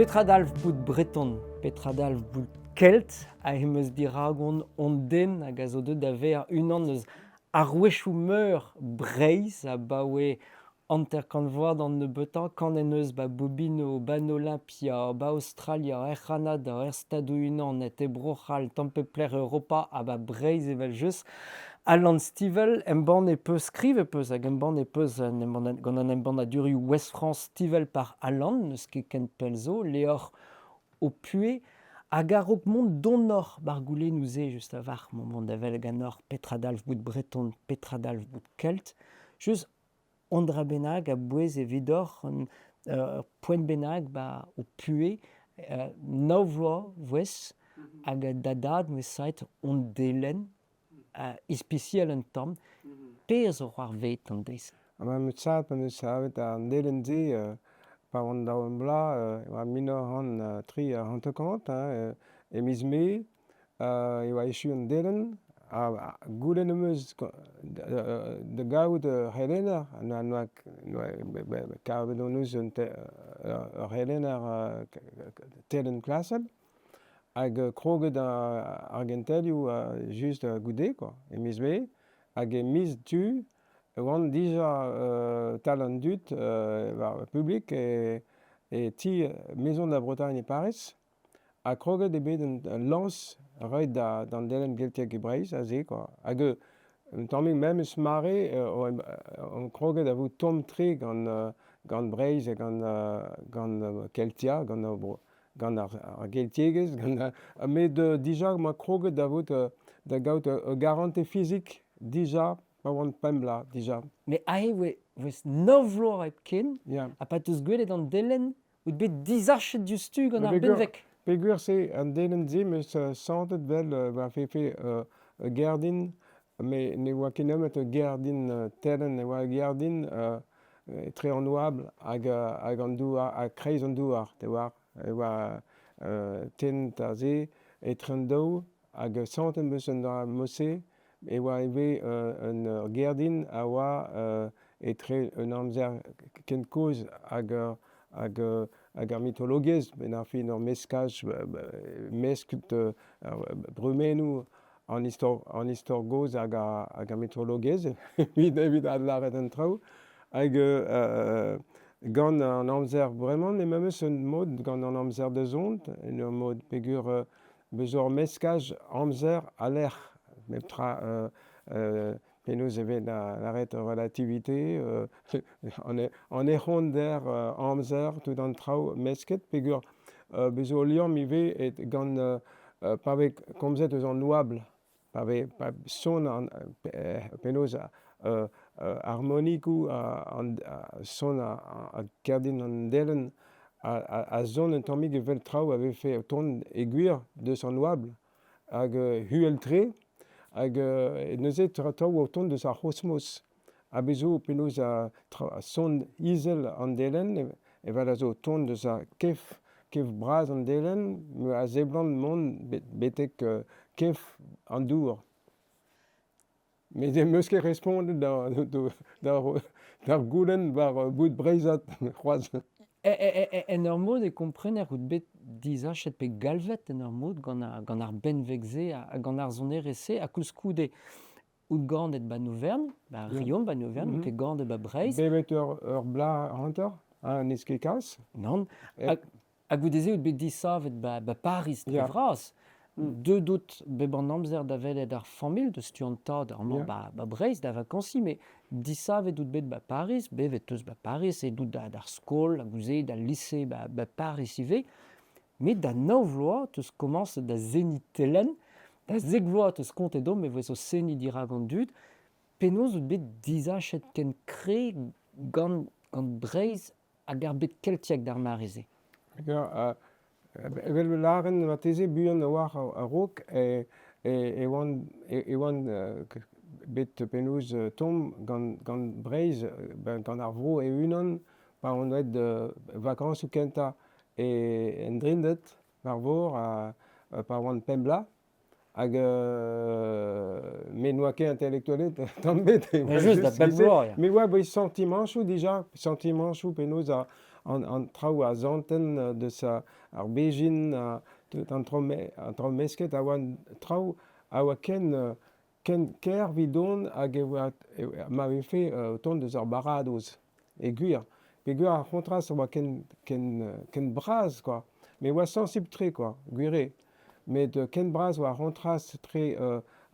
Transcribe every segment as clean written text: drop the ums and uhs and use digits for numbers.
Petra dalv bout breton? Petra dalv bout kelt? Ha em eus diragon hon den hag a zo deuet da vezañ unan eus arouezioù meur Breizh abaoe 50 vloaz d'an nebeutañ, kant en deus 'ba Bobino, 'ba 'n Olympia, 'ba Aostralia, er C'hanada, er Stadoù-Unanet, e Bro-C'hall, tamm pep lec'h Europa ha 'ba Breizh evel-just. Alan Stivell, embann e peus skrivet peus hag embann e peus gant an embannadurioù Ouest-France Stivell par Alan, n'eus ket ken pell zo, levr ho puhez. Hag a-raok mont donoc'h 'bar goulennoù-se just a-walc'h mont da wel ganeoc'h petra dalv bout breton, petra dalv bout kelt, just un dra bennak a bouez evidoc'h, un ur poent bennak 'ba ho puhez, nav vloaz 'voes hag da dad 'm eus savet hon delenn, ispisial un tamm. Pezh zo c'hoarvezet an deiz? Ma 'm eus savet pa 'm eus savet an delenn-se pa oan daou vloaz e oa 1953 hein, e miz Mae e oa echu an delenn ha goulenn am eus da gavout ur c'helenner ha noa kavet hon eus ur c'helenner telenn klasel hag kroget ar gentelioù just goude kwa e miz Mae hag e miz Du e oan dija tal an dud war ar publik e ti Maison de la Bretagne e Pariz. Ha kroget eo bet an lañs roet d'an delenn geltiek e Breizh aze kwa. Hag un tammig memes mare on kroget da vout tomm-tre gant gant Breizh ha gant gant Keltia, gant ar bro, gant ar geltiegezh, gant met dija 'moa kroget da vout da gaout ur garantez fizik dija pa oan pemp bloaz dija. Met aze e voe nav vloaz hepken, ha pa 'teus gwelet an delenn out bet disachet diouzhtu gant ar benveg. Peogwir se an delenn-se 'm eus santet 'vel war vefe ur gerdin, met ne oa ket nemet ur gerdin telenn, e oa ur gerdin etre an oabl hag hag an douar ha kreiz an douar, te oar. E oa tennet aze etre an daou hag santet 'm eus un dra mod-se e oa ivez un ur gerdin a oa etre un amzer ken kozh hag hag hag ar mitologiezh benn ar fin ur meskaj mesket brumennoù an istor an istor gozh hag hag ar mitologiezh evit evit adlâret an traoù hag gant an amzer bremañ emañ memes un mod gant an amzer da zont en ur mod peogwir Bez zo ur meskaj amzer ha lec'h pep tra penaos e vez lâret relativité an ec'honder amzer tout an traoù mesket peogwir bez zo ul liamm ivez gant pa vez komzet eus an oabl pa vez pa son an penaos harmonikoù son kerdin an delenn a son un tammig evel traoù a vefe o tont e gwir deus an oabl hag uhel-tre hag neuze traoù o tont deus ar c'hosmos ha bez zo penaos son izel an delenn evel a zo o tont deus ar kef kef bras an delenn a seblant mont betek kef an dour. Met n'em eus ket respontet d'ar goulenn war bout breizhat c'hoazh. En ur mod e komprener out bet disachet pe galvet en ur mod gant ar benveg-se ha gant ar sonerezh-se ha koulskoude out ganet 'ba Novern, 'ba Riom 'ba Novern, out ket ganet 'ba Breizh. Bevet ur bloaz hanter, ha n'ez ket kalz. Nann. Ha goude-se out bet disavet 'ba 'ba Pariz dre vras. Deuet out bep an amzer da welet ar familh deus tu an tad amañ 'ba 'ba Breizh da vakañsiñ met disavet out bet 'ba Pariz, bevet 'teus 'ba Pariz, aet out d'ar skol ha goude d'al lise 'ba 'ba Pariz ivez. Met da nav vloaz 'teus komañset da seniñ telenn, da zek vloaz 'teus kontet deomp e voes o seniñ dirak an dud. Penaos out bet disachet ken kre gant gant Breizh hag ar bed keltiek d'ar mare-se? Ya, evel ma lâren marteze buan a-walc'h a-raok e e oan e oan bet penaos tomm gant gant Breizh, gant ar vro e-unan pa on aet vakañsoù kentañ e en Drinded war vor pa oan pemp bloaz. Hag me n'oa ket intelektualet tamm ebet. Just da bep bloaz, ya. Me oa bet santimanchoù dija, santimanchoù penaos an traoù a santen deus ar bezhin, tout an traoù an traoù mesket a oa traoù a oa ken ken kaer evidon hag e oa ma vefe o tont deus ar baradoz e gwir. Peogwir ar c'hontrast a oa ken ken ken bras kwa. Me oa sañsibl-tre kwa, gwir eo. Met ken bras oa ar c'hontrast etre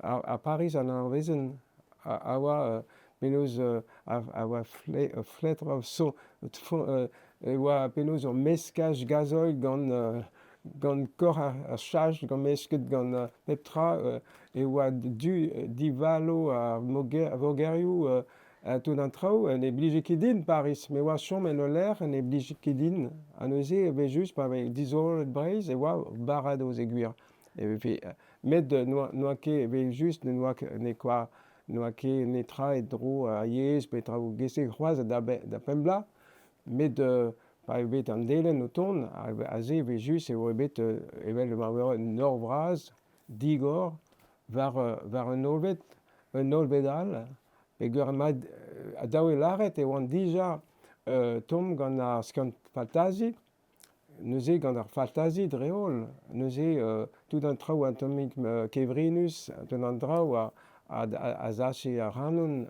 ar Pariz hag an anavezenn a oa penaos a oa fletr so e oa penaos ur meskaj gazoil gant gant korr ar chaj gant mesket gant pep tra e oa du divalo ar vogerioù ha tout an traoù. Ne blije ket din Pariz, me oa chom en ul lec'h ne blije ket din. Ha neuze evel-just pa vez dizoloet Breizh e oa baradoz e gwir. E vefe met n'oa ket evel-just n'oa n'oa ket netra e-dro ar yezh pe traoù giz-se c'hoazh da pemp bloaz. Met pa eo bet an delenn o tont, aze evel-just e oa bet evel ma oa un nor vras digor war war un hollved, un hollved all. Peogwir mat dav eo lâret e oan dija tomm gant ar skiant-faltazi, neuze gant ar faltazi dre-holl, neuze tout an traoù un tammig kevrinus, tout an draoù a sache ac'hanon.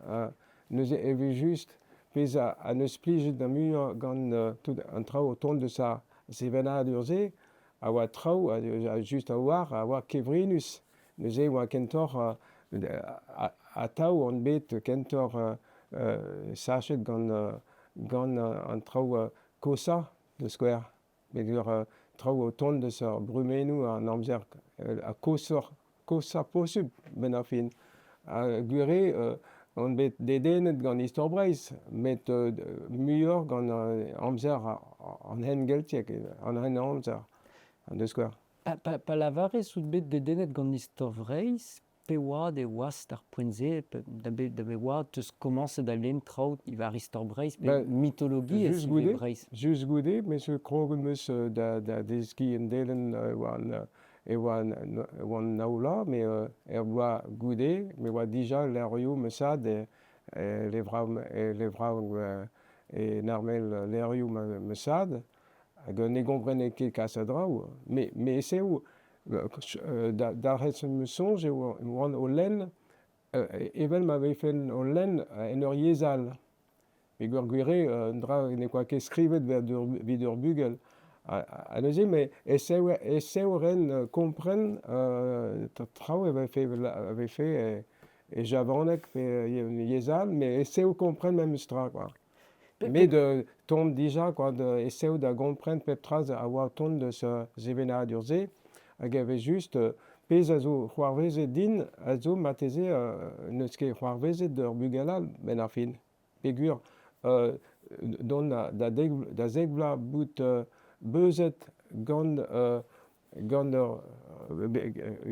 Neuze evel-just pezh a neus plijet da muiañ gant tout an traoù o tont deus ar sevenadur-se a oa traoù just a-walc'h a oa kevrinus. Neuze e oa kentoc'h atav on bet kentoc'h sachet gant gant an traoù koshañ da skouer. Peogwir traoù o tont deus ar brumennoù an amzer koshoc'h koshañ posupl 'benn ar fin. Ha gwir eo on bet dedennet gant istor Breizh met muioc'h gant amzer an hengeltiek, an henamzer da skouer. Pa lavarez out bet dedennet gant istor Vreizh, pe oad e oas d'ar poent-se, da be oad 'teus komañset da lenn traoù diwar istor Breizh pe mitologiezh ivez Breizh? Just goude, me zo kroget 'm eus da deskiñ un delenn e oan nav vloaz, met er bloaz goude, me oa dija levrioù ma zad e levraoueg en armel levrioù ma zad. Hag ne gomprene ket kalz a draoù. Me eo dalc'het 'm eus soñj e oan o lenn evel ma vefen o lenn en ur yezh all. Peogwir gwir eo un dra ne oa ket skrivet evit ur bugel. Ha neuze me esaeoù ren kompren traoù e vefe e javaneg pe yezh all, met esaeoù kompren memes tra kwa. Met tont dija kwa, esaeoù da gompren pep tra a oa tont deus sevenadur-se hag evel-just pezh a zo c'hoarvezet din a zo marteze n'eus ket c'hoarvezet d'ur bugel all 'benn ar fin. Peogwir dont da zek vloaz bout beuzet gant gant ur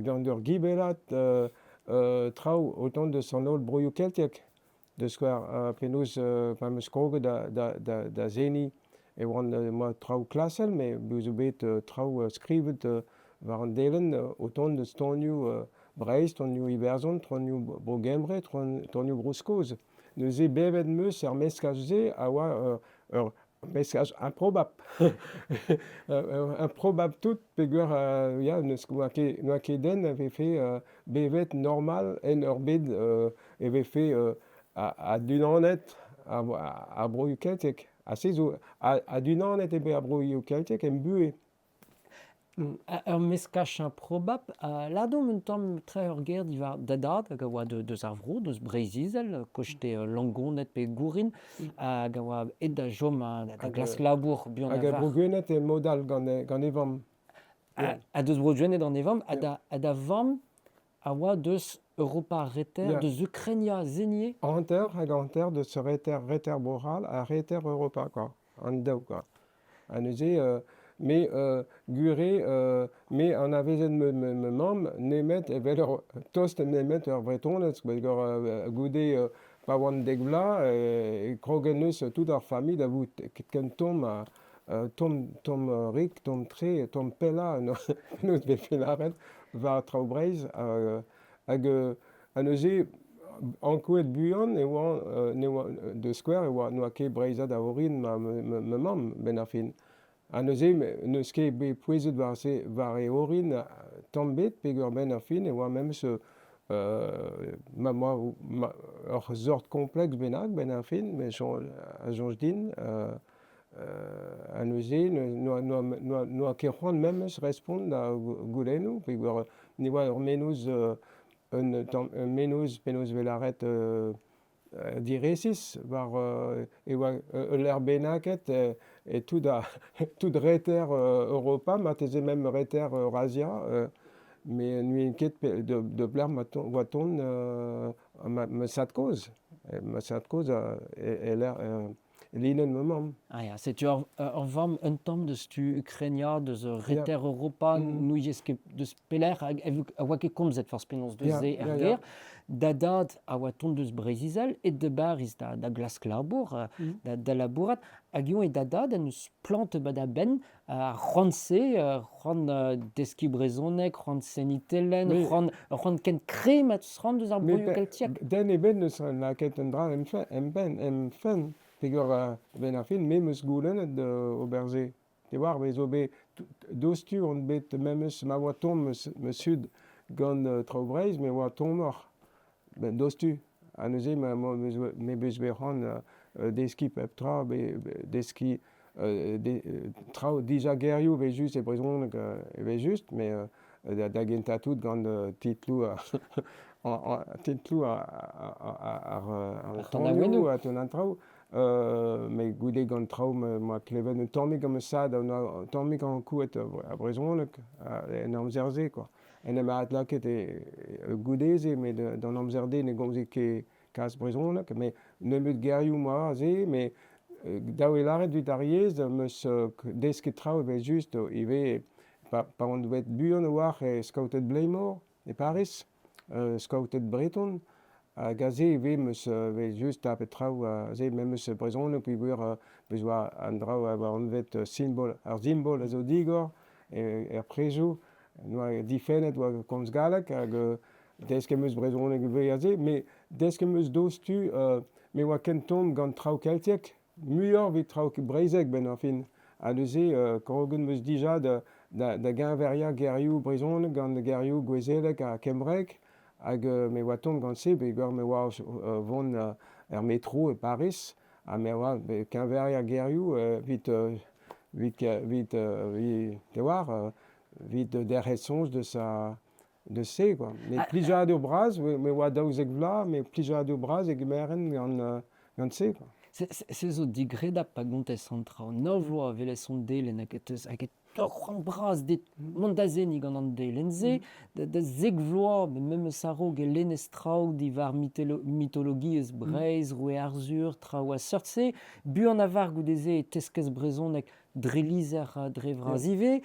gant ur gibellad traoù o tont deus an holl broioù keltiek. Da skouer, penaos pa 'm eus kroget da seniñ e oan moa traoù klasel met bez zo bet traoù skrivet war an delenn o tont eus tonioù Breizh, tonioù Iwerzhon, tonioù Bro-Gembre, tonioù Bro-Skos. Neuze bevet 'm eus er meskaj-se a oa ur meskaj improbabl. Improbabl tout peogwir ya n'eus n'oa ket n'oa ket den a vefe bevet normal en ur bed e vefe adunanet ar broioù keltiek. Ha se zo adunanet eo bet ar broioù keltiek em buhez. Ur meskaj improbabl. Lâromp un tamm tre ur ger diwar da dad hag a oa deus ar vro, deus Breizh-Izel, koste Langoned pe Gourin, hag a oa aet da chom da glask labour buan Hag a Bro-Gwened e mod all gant e vamm. Ha deus Bro-Gwened gant e vamm, ha da vamm a oa deus Europa ar Reter, deus Ukrainia Zenier. Hanter hag hanter deus reter, reter Bro-C'hall ha reter Europa, quoi. An daou, quoi. Ha neuze, me gwir eo, me anavezen ma mamm nemet evel ur tost nemet ur Vretonez, goude pa oan dek vloaz e krogen eus tout ar familh da vout ken tomm ha tomm tomm rik, tomm-tre, tomm pellañ penaos vefe lâret war traoù Breizh hag ha neuze Ankouaet buan e oan ne oa da skouer e oa n'oa ket breizhat a orin ma mamm 'benn ar fin. Ha neuze n'eus ket bet pouezet war se war e orin tamm ebet peogwir 'benn ar fin e oa memes ma ma ur sort kompleks bennak 'benn ar fin me a soñj din ha neuze n'oa ket c'hoant memes respont da goulennoù peogwir ne oa ur mennozh un tamm un mennozh penaos e vez lâret diresis war e oa ul lec'h bennaket e tout ar tout reter Europa marteze même reter Eurazia met n'ouien ket da belec'h ma oa tont ma zad-kozh ma zad-kozh e-lec'h linenn ma mamm. Ah ya, setu ur vamm un tamm deus tu Ukrainia, deus reter Europa, n'ouies ket deus pelec'h, hag a oa ket komzet forzh penaos deus se er gêr. Da dad a oa tont deus Breizh-Izel, et da Bariz da glask labour, da labourat, hag eñ e da dad en deus plantet ba da benn ar c'hoant-se, c'hoant deskiñ brezhoneg, c'hoant seniñ telenn, c'hoant ken kreñv ma 'teus c'hoant deus ar broioù keltiek. Den ebet n'eus lakaet un dra em penn, em fenn, peogwir a-benn ar fin, me 'm eus goulennet ober se. Te oar, me zo bet diouzhtu on bet memes ma oa tomm ma sud gant traoù Breizh, me oa tommoc'h ben diouzhtu. Ha neuze me 'meus bet c'hoant deskiñ pep tra, deskiñ traoù dija gerioù evel-just e brezhoneg evel-just, met da gentañ tout gant titloù titloù ar tonioù ha tout an traoù. Met goude gant traoù 'moa klevet un tammig gant ma zad, un tammig ankouaet ar brezhoneg en amzer-se quoi. En em adlakaet goude-se met d'an amzer-se ne gomze ket kalz brezhoneg met nebeut gerioù 'moa aze met dav eo lâret evit ar yezh 'm eus desket traoù evel-just ivez pa on bet buan a-walc'h e skaoted Bleimor e Pariz, skaoted breton hag aze ivez 'm eus evel-just tapet traoù aze memes brezhoneg peogwir bez 'oa an draoù a oa anvet simbol ar simbol a zo digor er prezoù Noa difennet oa komz galleg hag desket 'm eus brezhoneg ivez aze, met desket 'm eus diouzhtu me oa ken tomm gant traoù keltiek, muioc'h evit traoù breizhek 'benn ar fin. Ha neuze kroget 'm eus dija da geñveriañ gerioù brezhoneg gant gerioù gouezelek ha kembraek hag me oa tomm gant se peogwir me oa o vont er metro e Pariz ha me oa keñveriañ gerioù evit evit evit evit te oar evit derc'hel soñj deus a deus se quoi. Met plijadur bras, me oa 12 vloaz, met plijadur bras e gemeren gant gant se quoi. Se zo digredapl pa gontez an traoù. Nav vloaz e welez an delenn hag e teus hag e ur c'hoant bras dit mont da seniñ gant an delenn-se, da zek vloaz, met memes a-raok e lennez traoù diwar mitologiezh Breizh, roue Arzhur, traoù a seurt-se. Buan a-walc'h goude-se e teskez brezhoneg dre lizher dre vras ivez.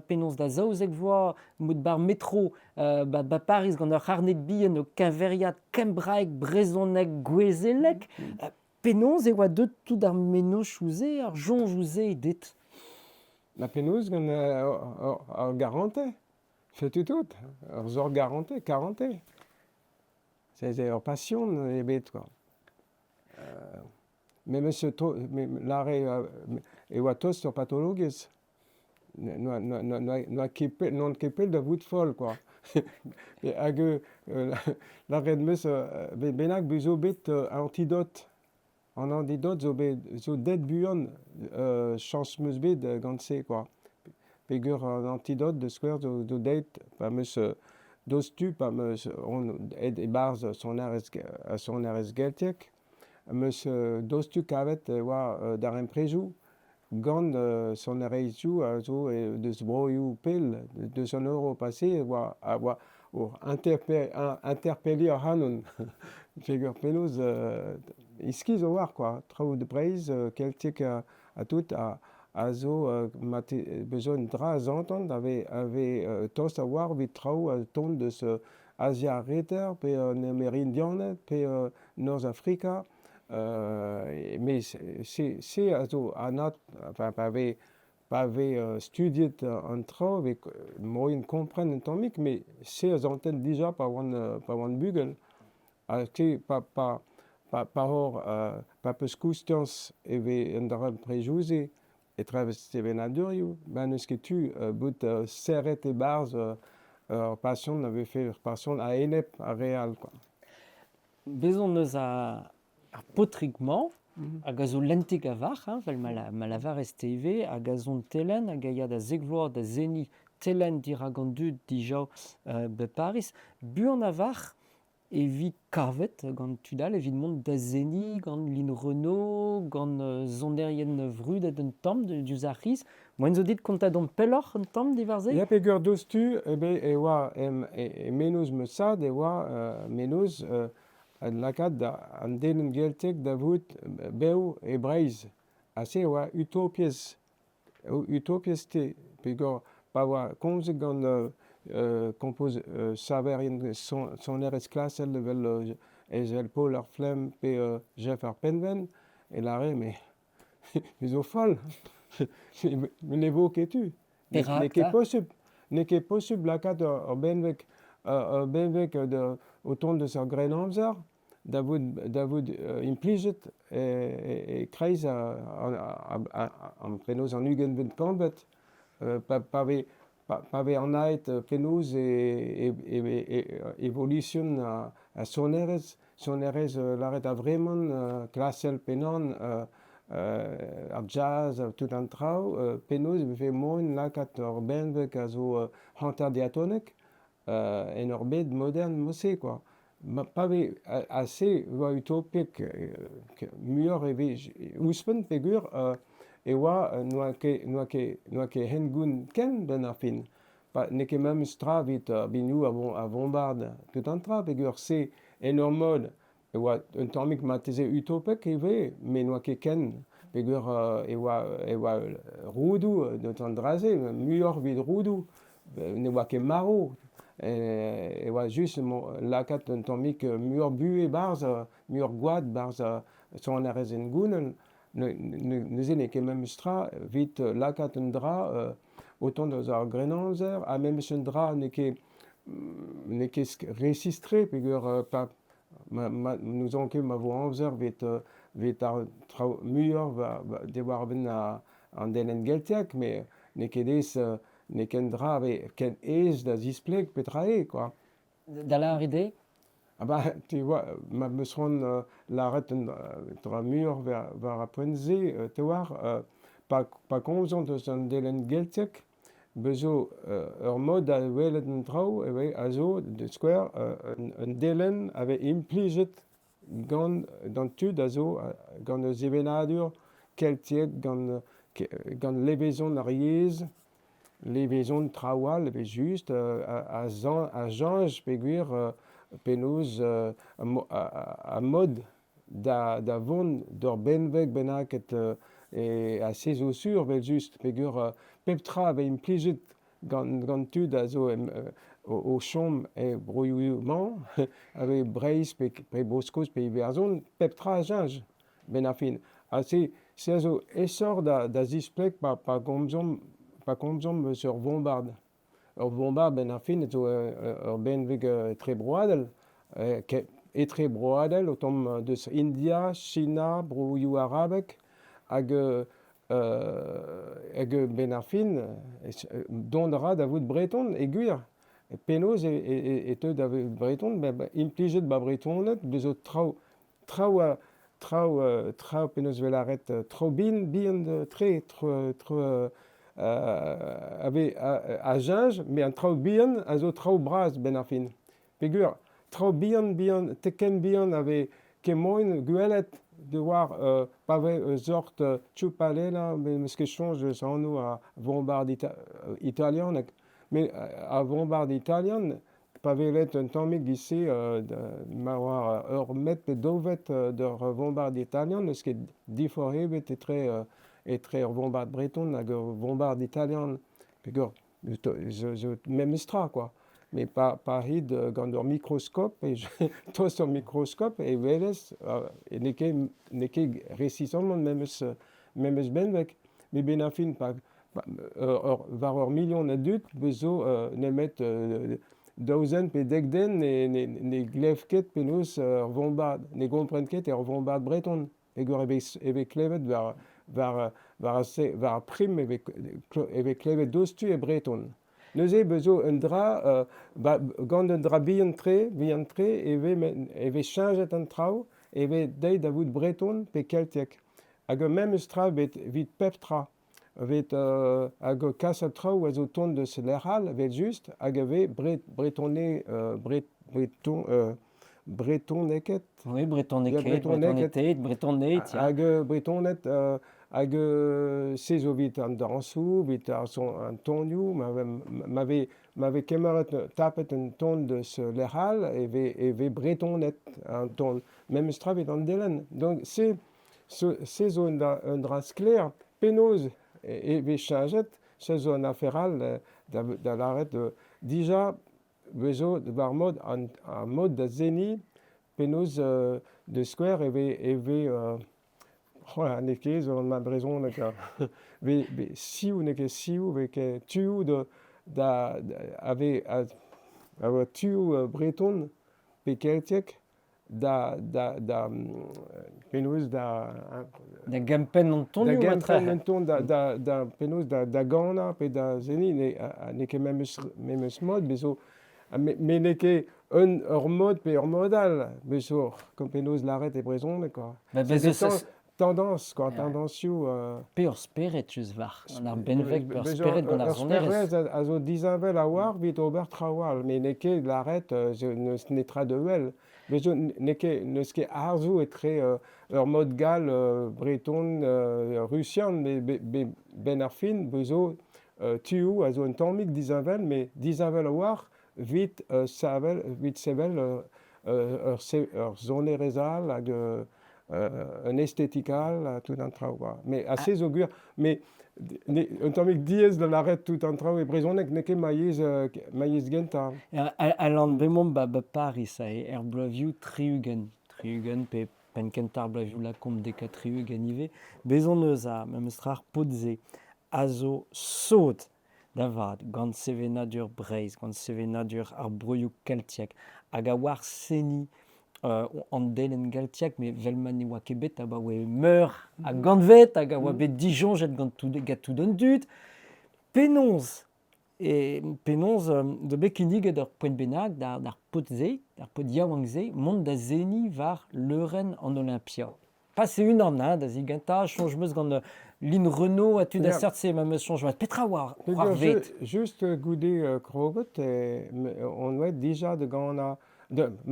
Penaos da 12 vloaz, mod 'bar metro 'ba Pariz gant ur c'harned bihan o keñveriañ kembraeg, brezhoneg, gouezeleg. Penaos e oa deuet tout ar mennozhioù-se, ar soñjoù-se dit? Na penaos gant ar garantez? Setu tout, ur sort garantez, karantez. C'est ur pasion eo bet quoi. Memes lâret e oa tost ur patologiezh. N'oa ket pell n'on ket pell da vout foll quoi. Hag lâret 'm eus bennak bez zo bet antidote. An antidote zo bet zo deut buan chañs 'm eus bet gant se quoi. Peogwir an antidote da skouer zo deuet pa 'm eus diouzhtu pa 'm eus on aet e-barzh sonerezh geltiek 'm eus diouzhtu kavet e oa darempredoù gant sonerezhioù a zo deus broioù pell, deus an Europa se e oa a oa oc'h interpelliñ ac'hanon peogwir penaos iskis a-walc'h kwa, traoù da Breizh, keltiek ha tout a zo bezañ un dra a zantan a vez tost a-walc'h evit traoù a tont deus Azia ar Reter pe an Amerindianed pe Norzh-Afrika. Met se a zo anat, enfin pa vez studiet an traoù e vez moaien kompren un tammig, met se a zanten dija pa oan bugel. Ha te pa pa pa pa hor pa 'peus koustiañs e vez an darempredoù-se etre sevenadurioù, ma n'eus ket tu bout serret e-barzh ur pasion a vefe ur pasion a-enep ar re all quoi. Bez' hon eus ar paotrig-mañ hag a zo lentik a-walc'h, hein, 'vel ma lavarez te ivez, hag a son telenn hag a ya da zek vloaz da seniñ telenn dirak an dud dija 'ba Pariz. Buan a-walc'h e vi kavet gant tud all evit mont da seniñ gant Lynn Renaud, gant sonerien vrudet un tamm diouzh ar c'hiz. Moaien zo dit kontañ deomp pelloc'h un tamm diwar-se? Ya, peger diouzhtu e oa e mennozh ma zad e oa mennozh lakaat an den geltiek da vout bev e Breizh. Ha se e oa utopiezh utopiezh-te peogwir pa oa komzet gant kompoz saverien sonerezh klasel evel evel Paul ar Flemm pe Jeff ar Penven e lâre mais me zo foll met ne vo ket tu. Perak N'eo ket 'ta? posupl n'eo ket posupl lakaat ur benveg o tont eus ar Grennamzer da vout implijet e-kreiz an penaos an ugentvet kantved pa vez pa vez anaet penaos e evolusion ar sonerezh sonerezh lâret a-vremañ klasel pe nann ar jazz tout an traoù penaos e vefe moaien lakaat ur benveg a zo hanter diatonek en ur bed modern mod-se quoi. Ma pa vez ase oa utopek muioc'h e vez ouzhpenn peogwir e oa n'oa ket n'oa ket n'oa ket hengoun ken 'benn ar fin. Pa n'eo ket memes tra evit ar binioù a vombard tout an tra peogwir se en ur mod e oa un tammig marteze utopek ivez met n'oa ket ken peogwir e oa roudoù deus an dra-se muioc'h evit roudoù ne oa ket marv e oa just lakaat un tammig muioc'h buhez 'barzh muioc'h gwad 'barzh sonerezh hengounel neuze n'eo ket memes tra evit lakaat un dra o tont eus ar Grennamzer ha memes un dra n'eo ket resis-tre peogwir pa n'ouzon ket ma vo amzer evit ar traoù muioc'h diwar-benn an delenn geltiek met n'eo ket aes n'eo ket un dra ken aes da zispleg petra eo quoi. Da lâret eo? Ah bah tu vois ma 'meus c'hoant lâret un dra muioc'h war ar poent-se te oar pa komzont eus an delenn geltiek bez zo ur mod da welet an traoù a zo da skouer un delenn a vez implijet gant gant tud a zo gant ur sevenadur keltiek gant gant levezon ar yezh levezon traoù all evel-just a soñj peogwir penaos ar mod da vont d'ur benveg bennaket ha se zo sur evel-just peogwir pep tra a vez implijet gant tud a zo o chom e broioù-mañ a vez Breizh pe Bro-Skos pe Iwerzhon pep tra a cheñch 'benn ar fin. Ha se a zo aesoc'h da zispleg pa gomzomp eus ur vombard. Ur vombard 'benn ar fin zo ur benveg etrebroadel etrebroadel o tont deus India, China, broioù arabek hag hag 'benn ar fin dont a ra da vout breton e gwir. Penaos e teu da vout breton? Implijet 'ba Bretoned bez zo traoù traoù traoù traoù penaos 'vez lâret traoù bihan bihan tre traoù a vez a cheñch met an traoù bihan a zo traoù bras 'benn ar fin. Peogwir traoù bihan bihan ken bihan a vez ket moaien gwelet diwar pa vez ur sort tchoupalela me'm eus ket soñj eus anv ar vombard italianek met ar vombard italian pa welet un tammig giz-se ma oa ur metr pe daou vetr d'ur vombard italian n'eus ket diforc'h ebet etre ur vombard breton hag ur vombard italian peogwir zo memes tra quoi. Met pa rit gant ur mikroskop tost ur mikroskop e welez n'eo ket resisamañ memes benveg. Met 'benn ar fin pa war ur milion a dud bez zo nemet Daou zen pe dek den ne glev ket penaos ur vombard, ne gompren ket ur vombard breton peogwir e vez klevet war ar prim e vez klevet diouzhtu e breton. Neuze bez zo un dra, gant un dra bihan-tre e vez cheñchet an traoù, e vez deuet da vout breton pe keltiek. Hag ur memes tra evit pep tra. Evit hag kas an traoù a zo tont deus lec'h all evel-just hag a vez bretone breton bretoneket. Oui, bretoneket, bretoneket, bretoned, ya. Hag bretoned hag se zo evit an dañsoù, evit ar son an tonioù, ma vez kemeret tapet un ton deus lec'h all e vez bretoned an ton. Memes tra evit an delenn. Donc se zo un dra sklaer penaos e vez cheñchet, se zo un afer all da lâret dija vezo war mod ar mod da seniñ penaos da skouer e vez n'eo ket zo ma brezhoneg vez sioù n'eo ket sioù vez ket tuoù da a vez a oa tuoù breton pe keltiek da penaos da Da gempenn an tonioù Da gempenn an ton da penaos da ganañ pe da seniñ n'eo ket memes mod bez zo met n'eo ket ur mod pe ur mod all bez zo penaos lâret e brezhoneg quoi. Tendance quoi, tendañsioù. Pe ur spered just war gant ar benveg, pe ur spered gant ar sonerezh. Ur spered a zo disheñvel a-walc'h evit ober traoù all, met n'eo ket lâret n'eus netra da wel. Bez zo n'eo ket n'eus ket harzoù etre ur mod gall, breton, rusian, met benn ar fin bez zo tuoù a zo un tammig disheñvel, met disheñvel a-walc'h evit savel evit sevel ur sonerezh all hag un estetik all ha tout an traoù quoi. Mais ha se zo gwir, mais un tammig diaes da lâret tout an traoù e brezhoneg n'eo ket ma yezh gentañ. Alan, bemomp ba Paris er bloavioù 60, 60 pe penn kentañ ar bloavioù lakaomp 70 ivez, bez hon eus ar memes tra ar paotr-se a zo sot da vat gant sevenadur Breizh, gant sevenadur ar broioù keltiek hag a oar seniñ an delenn geltiek met 'vel ma ne oa ket bet abaoe meur a gantved hag a oa bet disoñjet gant tout an dud. Penaos e penaos zo bet kinniget ur poent bennak d'ar paotr-se, d'ar paotr yaouank-se, mont da seniñ war leurenn an Olympia. Pas e-unan hein, da zigentañ, soñj 'm eus gant Line Renaud ha tud a seurt-se ma 'm eus soñj mat. Petra oa c'hoarvezet? Just goude kroget on oa dija da ganañ,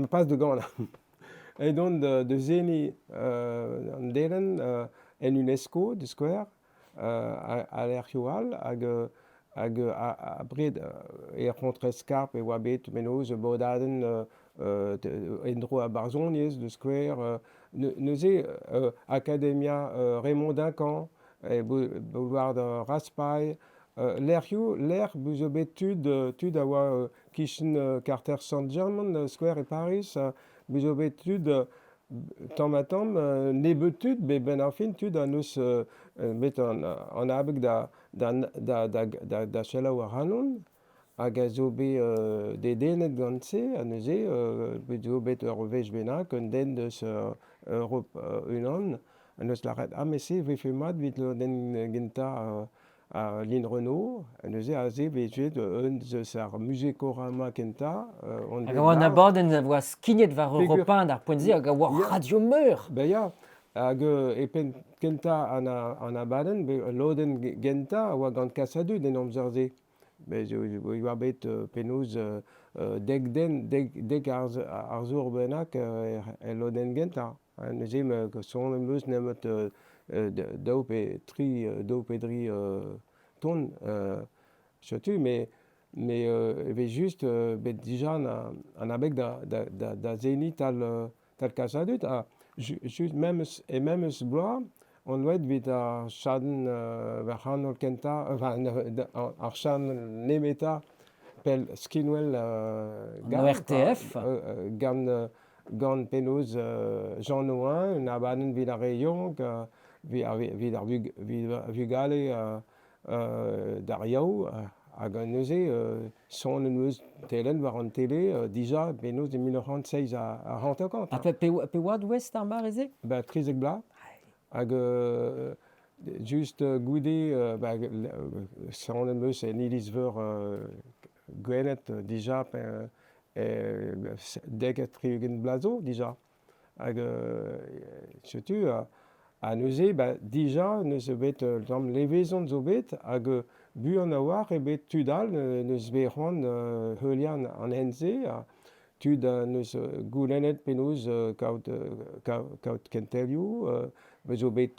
pas da ganañ, edon da seniñ an delenn en UNESCO da skouer, ha lec'hioù all hag abred er C'hontre-Skarp e oa bet penaos bodadenn en-dro ar barzhoniezh da skouer. Neuze Akademia Raymond Duncan, boulevard Raspail, lec'hioù lec'h zo bet tud a oa kichen karter Sant-German da skouer e Pariz, bez zo bet tud tamm-ha-tamm nebeut tud bet benn ar fin tud a neus bet an abeg da selaou ac'hanon hag a zo bet dedennet gant se ha neuze bet zo bet ur wech bennak un den deus Europ unan en deus lâret ah met se 'vefe mat evit lodenn gentañ Line Renaud neuze aze 'vez un deus ar Musicorama kentañ. Hag a oa an abadenn a oa skignet war Europe 1 d'ar poent-se hag a oa radio meur. Ben ya, hag e penn kentañ an abadenn, lodenn gentañ a oa gant Kasadud en amzer-se. Bez e oa bet penaos dek den, dek arzour bennak el lodenn gentañ. Neuze son em eus nemet daou pe tri daou pe dri ton setu met e vez just bet dija an abeg da seniñ tal Kasadud ha just memes e memes bloaz on oet evit ar chadenn war c'hanol kentañ enfin ar chadenn nemetañ pell skinwel An ORTF. Gant penaos Jean Nohain, un abadenn evit ar re yaouank, evit ar vugale d'ar Yaou. Hag neuze sonet 'm eus telenn war an tele dija penaos e 1957. Ha pe oad 'oas d'ar mare-se? Ba 13 bloaz. Hag just goude ba sonet 'm eus en iliz-veur Gwened dija 70 bloaz zo dija. Hag setu ha neuze ba dija n'eus bet un tamm levezon zo bet hag buan a-walc'h eo bet tud all n'eus bet c'hoant heuliañ an hent-se ha tud n'eus goulennet penaos kaout kaout kentelioù bez zo bet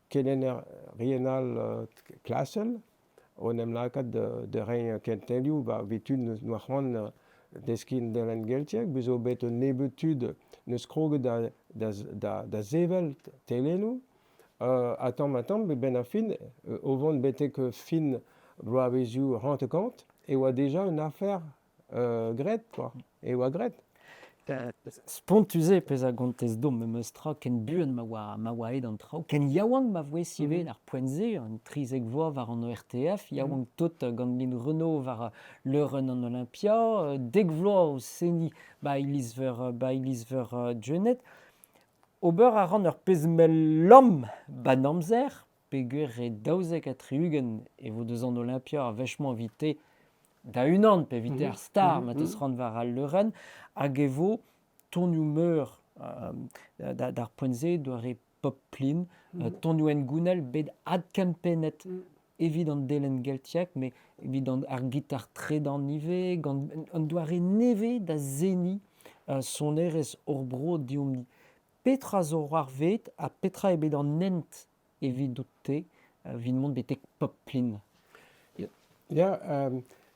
kelennerien all klasel o en em lakaat da reiñ kentelioù ba evit tud n'oa c'hoant deskiñ delenn geltiek. Bez zo bet un nebeud tud n'eus kroget da sevel telennoù ha tamm-ha-tamm benn ar fin o vont betek fin bloavezhioù 50 e oa deja un afer graet quoi, e oa graet. Spontus eo pezh a gontez deomp memes tra ken buan ma oa aet an traoù, ken yaouank ma voes ivez d'ar poent-se, an 13 vloaz war an ORTF, yaouank tot gant Lynn Renaud war leurenn an Olympia, 10 vloaz o seniñ ba iliz-veur ba iliz-veur Gwened. Ober a ran ur pezh mell lamm ba'n amzer, peogwir e 72 e vo deus an Olympia ar wech-mañ evite da-unan pe evite ar star ma teus c'hoant war al leurenn hag e vo tonioù meur d'ar poent-se doare pop plin, tonioù hengounel bet adkempennet evit an delenn geltiek met evit ar gitar tredan ivez gant un doare nevez da seniñ sonerezh hor bro deomp-ni. Petra zo c'hoarvezet ha petra eo bet an hent evidout-te evit mont betek Poplin? Ya,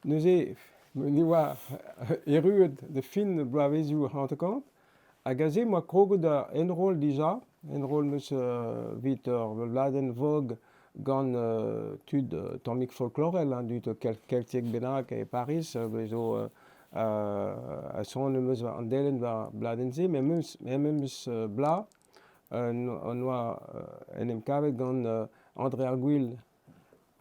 neuze ni oa erruet da fin bloavezhioù 50 hag aze 'moa kroget da enroll dija, enroll 'meus evit ur bladenn Vogue gant tud tammig folklorel, hein, dud keltiek bennak e Pariz, bez zo ha soñj em eus war an delenn war ar bladenn-se, met memes bloaz on oa en em kavet gant André ar Gwil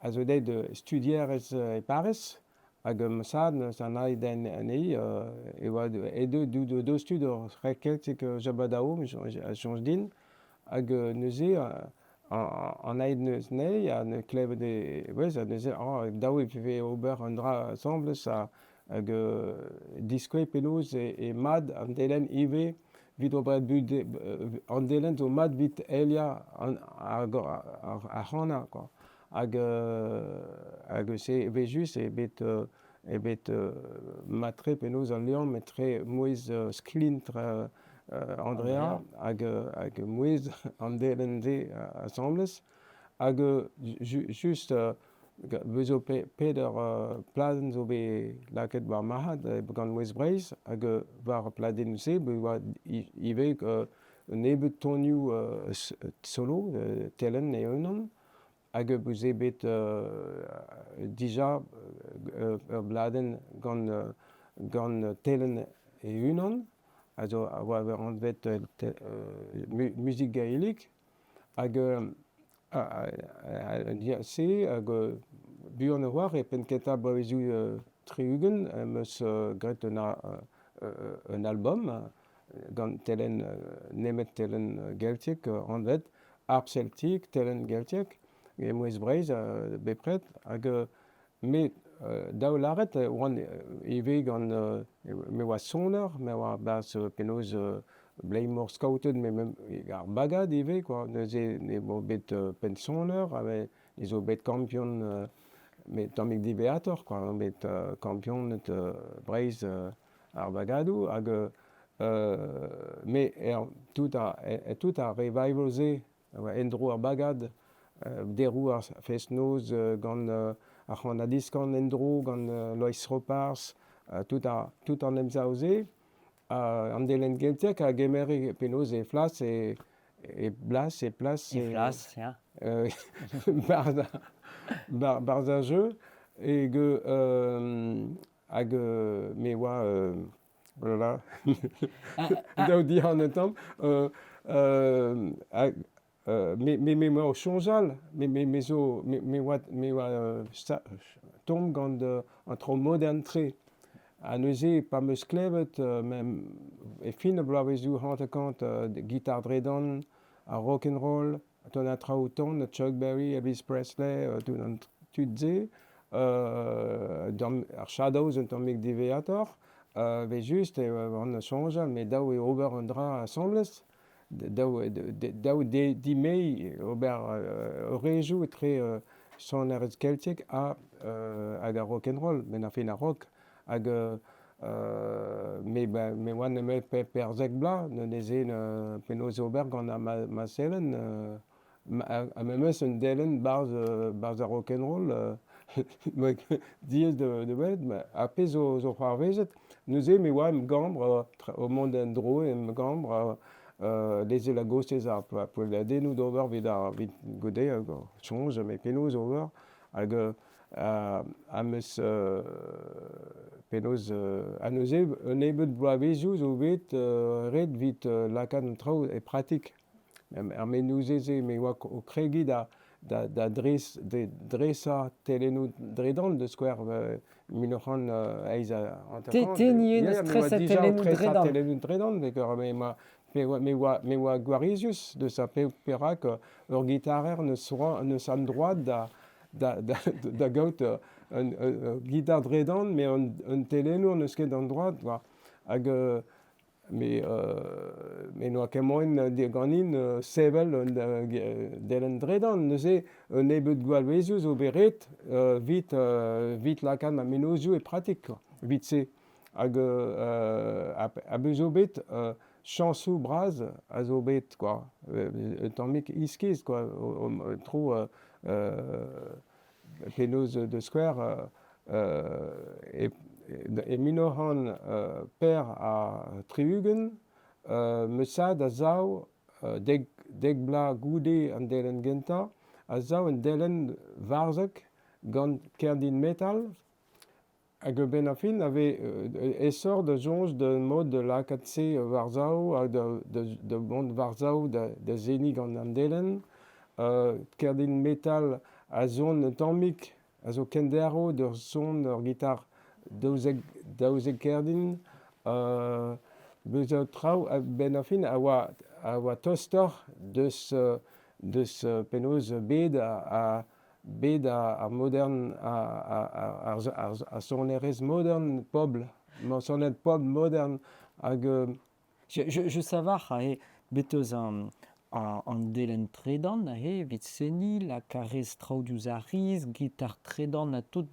a zo deuet studierez e Pariz hag ma zad neuze anavezet anezhi e oa edo deus tud ur c'hrekeltiek Jabadao a soñj din hag neuze an aet neus anezhi ha klevet e vouezh ha neuze dav e vefe ober un dra asambles ha hag diskouez penaos eo mat an delenn ivez evit ober an delenn zo mat evit heuliañ ar c'hanañ kwa hag hag se evel-just eo bet eo bet mat-tre penaos al liamm etre mouezh sklintr Andrea hag hag mouezh an delenn-se asambles hag just Bez zo peder pladenn zo bet lakaet war marc'had gant Mouezh Breizh hag war ar pladennoù-se e oa ivez un nebeud tonioù solo, telenn e-unan hag bez eo bet dija ur bladenn gant telenn e-unan a zo a oa anvet Muzik gaelik hag Se hag buan a-walc'h e penn-kentañ bloavezhioù 60 em eus graet un album gant telenn nemet telenn geltiek anvet Harp Celtique, telenn geltiek e Mouezh Breizh bepred hag me dav lâret e oan ivez gant me oa soner, me oa 'barzh penaos Bleimor skaotet met ar bagad ivez kwa neuze ne vo bet pennsoner ha me zo bet kampion met tammig diwezhatoc'h kwa bet kampioned Breizh ar bagadoù hag me tout ar tout ar revival-se en-dro ar bagad deroù ar fest-noz gant ar c'han-ha-diskan en-dro gant Loeiz Roparz tout ar tout an emsav-se An delenn geltiek a gemere penaos he flas e e blas e plas He flas, ya. Barzh ar jeu hag hag me oa oh là là daou dihan un tamm hag Me me me 'mañ o soñjal, me me me zo me me oa me oa tomm gant an traoù modern-tre. Ha neuze pa 'm eus klevet e fin ar bloavezhioù 50 gitar dre-dan, ar rock 'n roll, tout an traoù ton, Chuck Berry, Elvis Presley, tout an tud-se, ar Shadows un tammig diwezhatoc'h, evel-just e oan o soñjal met dav eo ober un dra asambles. Dav dime'iñ ober eurejoù etre sonerezh keltiek hag ar rock 'n roll, met ar fin ar rock. Hag me oa nemet perzek bloaz neuze penaos ober gant ma zelenn ha memes un delenn 'barzh ar rock 'n roll diaes da welet. Ar pezh zo c'hoarvezet neuze me oa em gambr o mont en-dro em gambr lezel a-gostez ar poelladennoù d'ober evit ar evit goude soñj met penaos ober hag am eus penaos ha neuze un nebeud bloavezioù zo bet ret evit lakaat an traoù e pratik. Er menoù-se me oa o kregiñ da da dres dresañ telennoù dre-dan da skouer 1958. Te n'eus treset telennoù dre-dan. Telennoù dre-dan, me oa gwarizius deus ar perak ur gitarer n'eus an droad da gaout un gitar dre-dan, met un telennour n'eus ket an droad. Hag me n'oa ket moaien ganin sevel un delenn dredan. Neuze un nebeud gwallvezioù zo bet ret 'vit lakaat ma mennozhioù e pratik evit se. Hag ha bez zo bet chañsoù bras a zo bet kwa, un tammig iskis kwa, tro penaos da skouer e 1964 Meussad a sav dek bloaz goude an delenn gentañ a sav un delenn varzhek gant kerdin metal hag a-benn ar fin a vez aesoc'h da soñj da mod da lakaat se war-sav ha da vont war-sav da seniñ gant an delenn. Kerdin metal a son un tammig, a zo kenderv d'ur son ur gitar 12 kerdin. Bezañ traoù a-benn ar fin a oa tostoc'h deus penaos bed ar bed ar modern ar sonerezh modern pobl, sonerezh pobl modern hag Je savar aze bet eus an delenn tredan aze evit seniñ, lakaat rez traoù diouzh ar riz, gitar tredan ha tout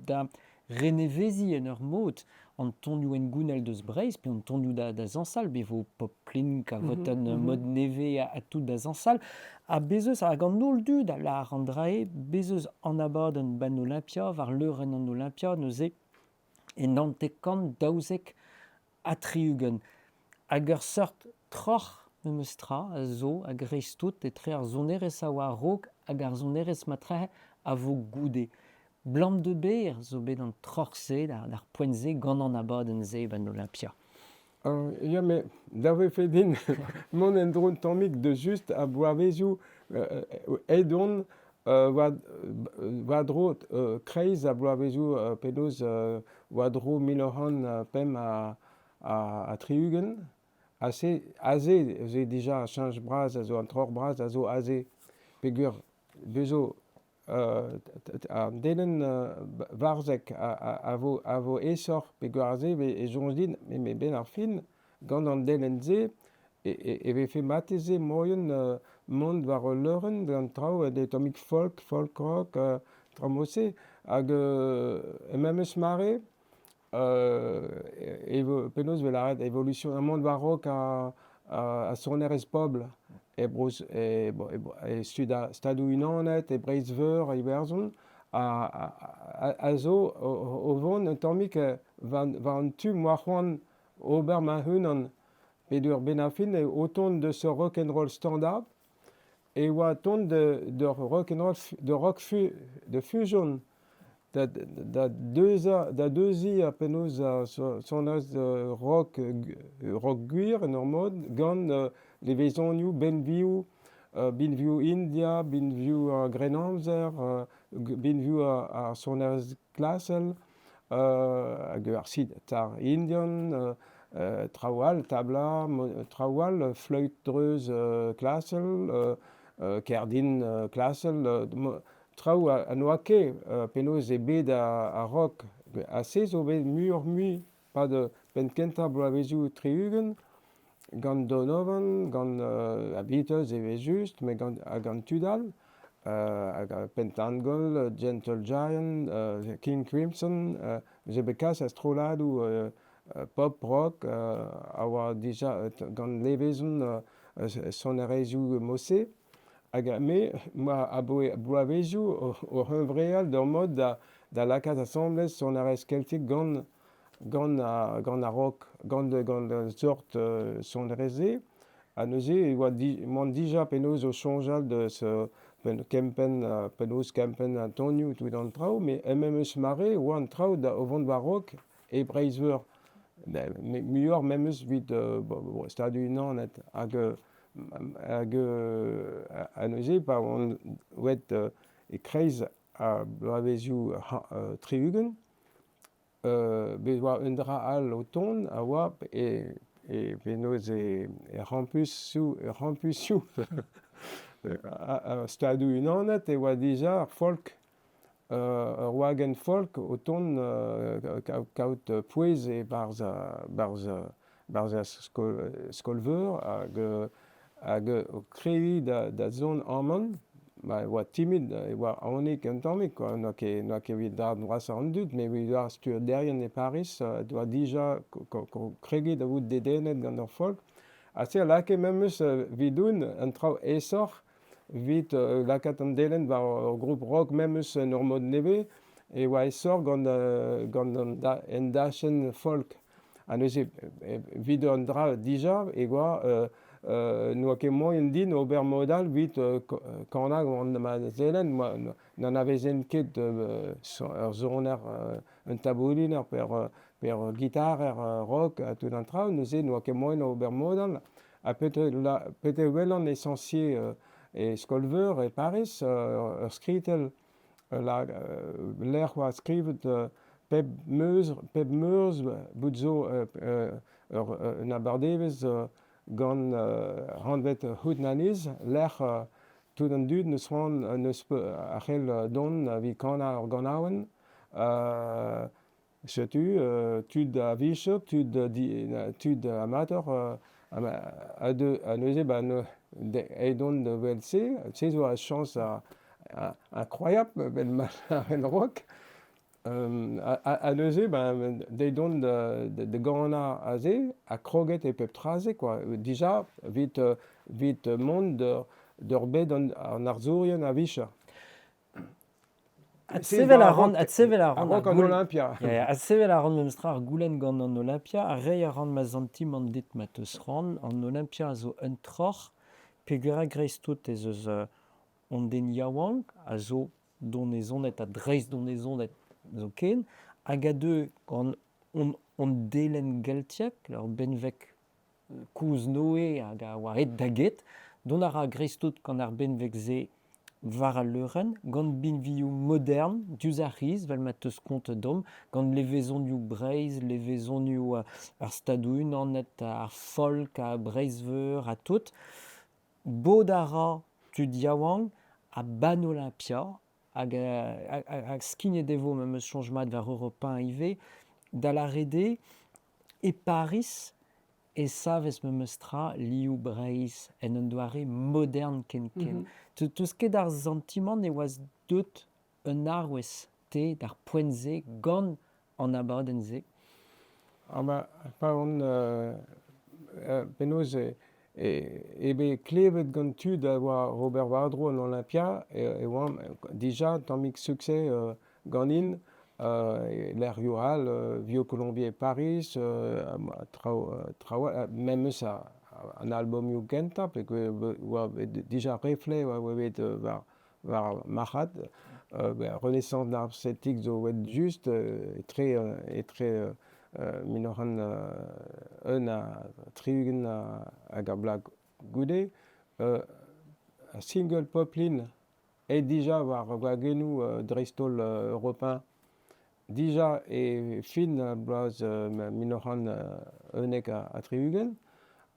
da reneveziñ en ur mod an tonioù hengounel deus Breizh pe an tonioù da zañsal, bet vo pop-link a vot un mod nevez ha tout da zañsal. Ha bez' eus hag an holl dud a lâr an dra-se, bez' eus an abadenn 'benn Olympia, war leurenn an Olympia neuze e 79 72. Hag ur seurt troc'h memes tra a zo a-greiz-tout etre ar sonerezh a oa a-raok hag ar sonerezh matrehe a vo goude. Blam de Beer zo bet an troc'h-se d'ar poent-se gant an abadenn-se 'benn Olympia. Ya, met da vefe din mont en-dro un tammig deus just ar bloavezioù aet on war-dro kreiz ar bloavezioù penaos war-dro 1965. Aze aze ez eo dija ar cheñch bras a zo an troc'h bras a zo aze peogwir bez zo an delenn varzhek a vo aesoc'h peogwir aze e soñj din met 'benn ar fin gant an delenn-se e vefe marteze moaien mont war ul leurenn gant traoù un tammig folk, folk rock, traoù mod-se hag er memes mare penaos e vez lâret evolution mont war-raok ar sonerezh pobl e Bro e Stadoù-Unanet, e Breizh-Veur, e Iwerzhon a zo o vont un tammig war an tu m'oa c'hoant ober ma-unan peogwir 'benn ar fin o tont deus ur rock 'n roll standard e oa tont d'ur rock 'n roll de rock de fusion da deuziñ ar penaos ar sonerezh rock rock gwir en ur mod gant levezonioù benvioù. Binvioù India, binvioù ar Grennamzer, binvioù ar sonerezh klasel, hag ar sitar indian, traoù all, tabla, traoù all, fleüt-dreuz klasel, kerdin klasel, traoù ha n'oa ket penaos eo bet ar rock. Ha se zo bet muioc'h-mui 'pad penn-kentañ bloavezhioù 60 gant Donovan, gant ar Beatles evel-just, met gant ha gant tud all, hag Pentangle, Gentle Giant, King Crimson, zo bet kalz a strolladoù pop rock a oa dija gant levezon sonerezhioù mod-se. Hag me 'moa abaoe bloavezhioù oc'h huñvreal d'ur mod da lakaat asambles sonerezh keltiek gant gant ar gant ar rock, gant gant ar seurt sonerezh-se. Ha neuze e oa emaon dija penaos o soñjal deus kempenn penaos kempenn an tonioù tout an traoù met er memes mare e oa an traoù da o vont war-raok e Breizh-Veur. Muioc'h memes evit Stadoù-Unanet hag hag ha neuze pa oan aet e-kreiz ar bloavezhioù 60 Bez' oa un dra all o tont a oa e e penaos e er c'hampusoù er c'hampusoù ar Stadoù-Unanet e oa dija ar folk ur wagenn folk o tont kaout pouez e-barzh barzh barzh ar skol skol-veur hag hag o kregiñ da zont amañ ma e oa timid, e oa aonik un tammig kwa, n'oa ket n'oa ket evit darn vrasañ an dud, met evit ar studierien e Pariz doa dija kregiñ da vout dedennet gant ar folk. Ha se a lakae memes evidon an traoù aesoc'h evit lakaat an delenn war ur group rock memes en ur mod nevez e oa aesoc'h gant gant an dachenn folk. Ha neuze evit un dra dija e oa n'oa ket moaien din ober mod all evit kanañ gant ma zelenn. N'anavezen ket ur soner, un tabouliner pe ur gitarer rock ha tout an traoù, neuze n'oa ket moaien ober mod all. Ha pete welan esañsier e skol-veur e Pariz, ur skritell lec'h oa skrivet pep meuz pep meurzh bout zo un abardaevezh gant anvet Houdnaniz lec'h tout an dud n'eus c'hoant n'eus a c'hell dont evit kanañ ur ganaouenn. Setu tud a-vicher, tud tud amateur ha neuze ba aet on da wel-se. Se zo ur chañs incroyable 'vel ma lâren a-raok. Ha neuze ben deuet on da ganañ aze ha kroget e pep tra-se kwa. Dija evit evit mont d'ur bed an arzourien a-vicher. Adsevel a ran, adsevel a ran A-raok an Olympia. Adsevel a ran memestra ar goulenn gant an Olympia ha reiñ a ran ma santimant dit ma teus c'hoant. An Olympia a zo un troc'h peogwir a-greiz-tout ez eus hon den yaouank a zo donezonet ha dreistdonezonet zoken hag a deu gant hon delenn geltiek, ur benveg kozh-Noe hag a oa aet da get. Dont a ra a-greiz-tout gant ar benveg-se war al leurenn, gant binvioù modern diouzh ar c'hiz, 'vel ma teus kontet deomp, gant levezonioù Breizh, levezonioù ar Stadoù-Unanet, ar folk, ar Breizh-Veur ha tout. Bod a ra tud yaouank ha Ban Olympia hag hag skignet e vo memes soñj mat war Europe 1 ivez, da lâret eo E Pariz e savez memes tra liv Breizh en un doare modern ken-ken. Teus ket ar santimant e oas deut un arouez te d'ar poent-se gant an abadenn-se? Ah ba pa on penaos eo bet klevet gant tud a oa ober war-dro an Olympia e oamp dija tammig succès ganin e lec'hioù all, Vieux Colombier e Pariz, traoù traoù memes an albumioù kentañ peogwir oa bet dija Reflet oa bet war war ar marc'had. Renaissance narcétique zo bet just etre etre 1961 hag ar bloaz goude. Single Poplin aet dija war gwagennoù dreist-holl european dija e fin bloaz 1971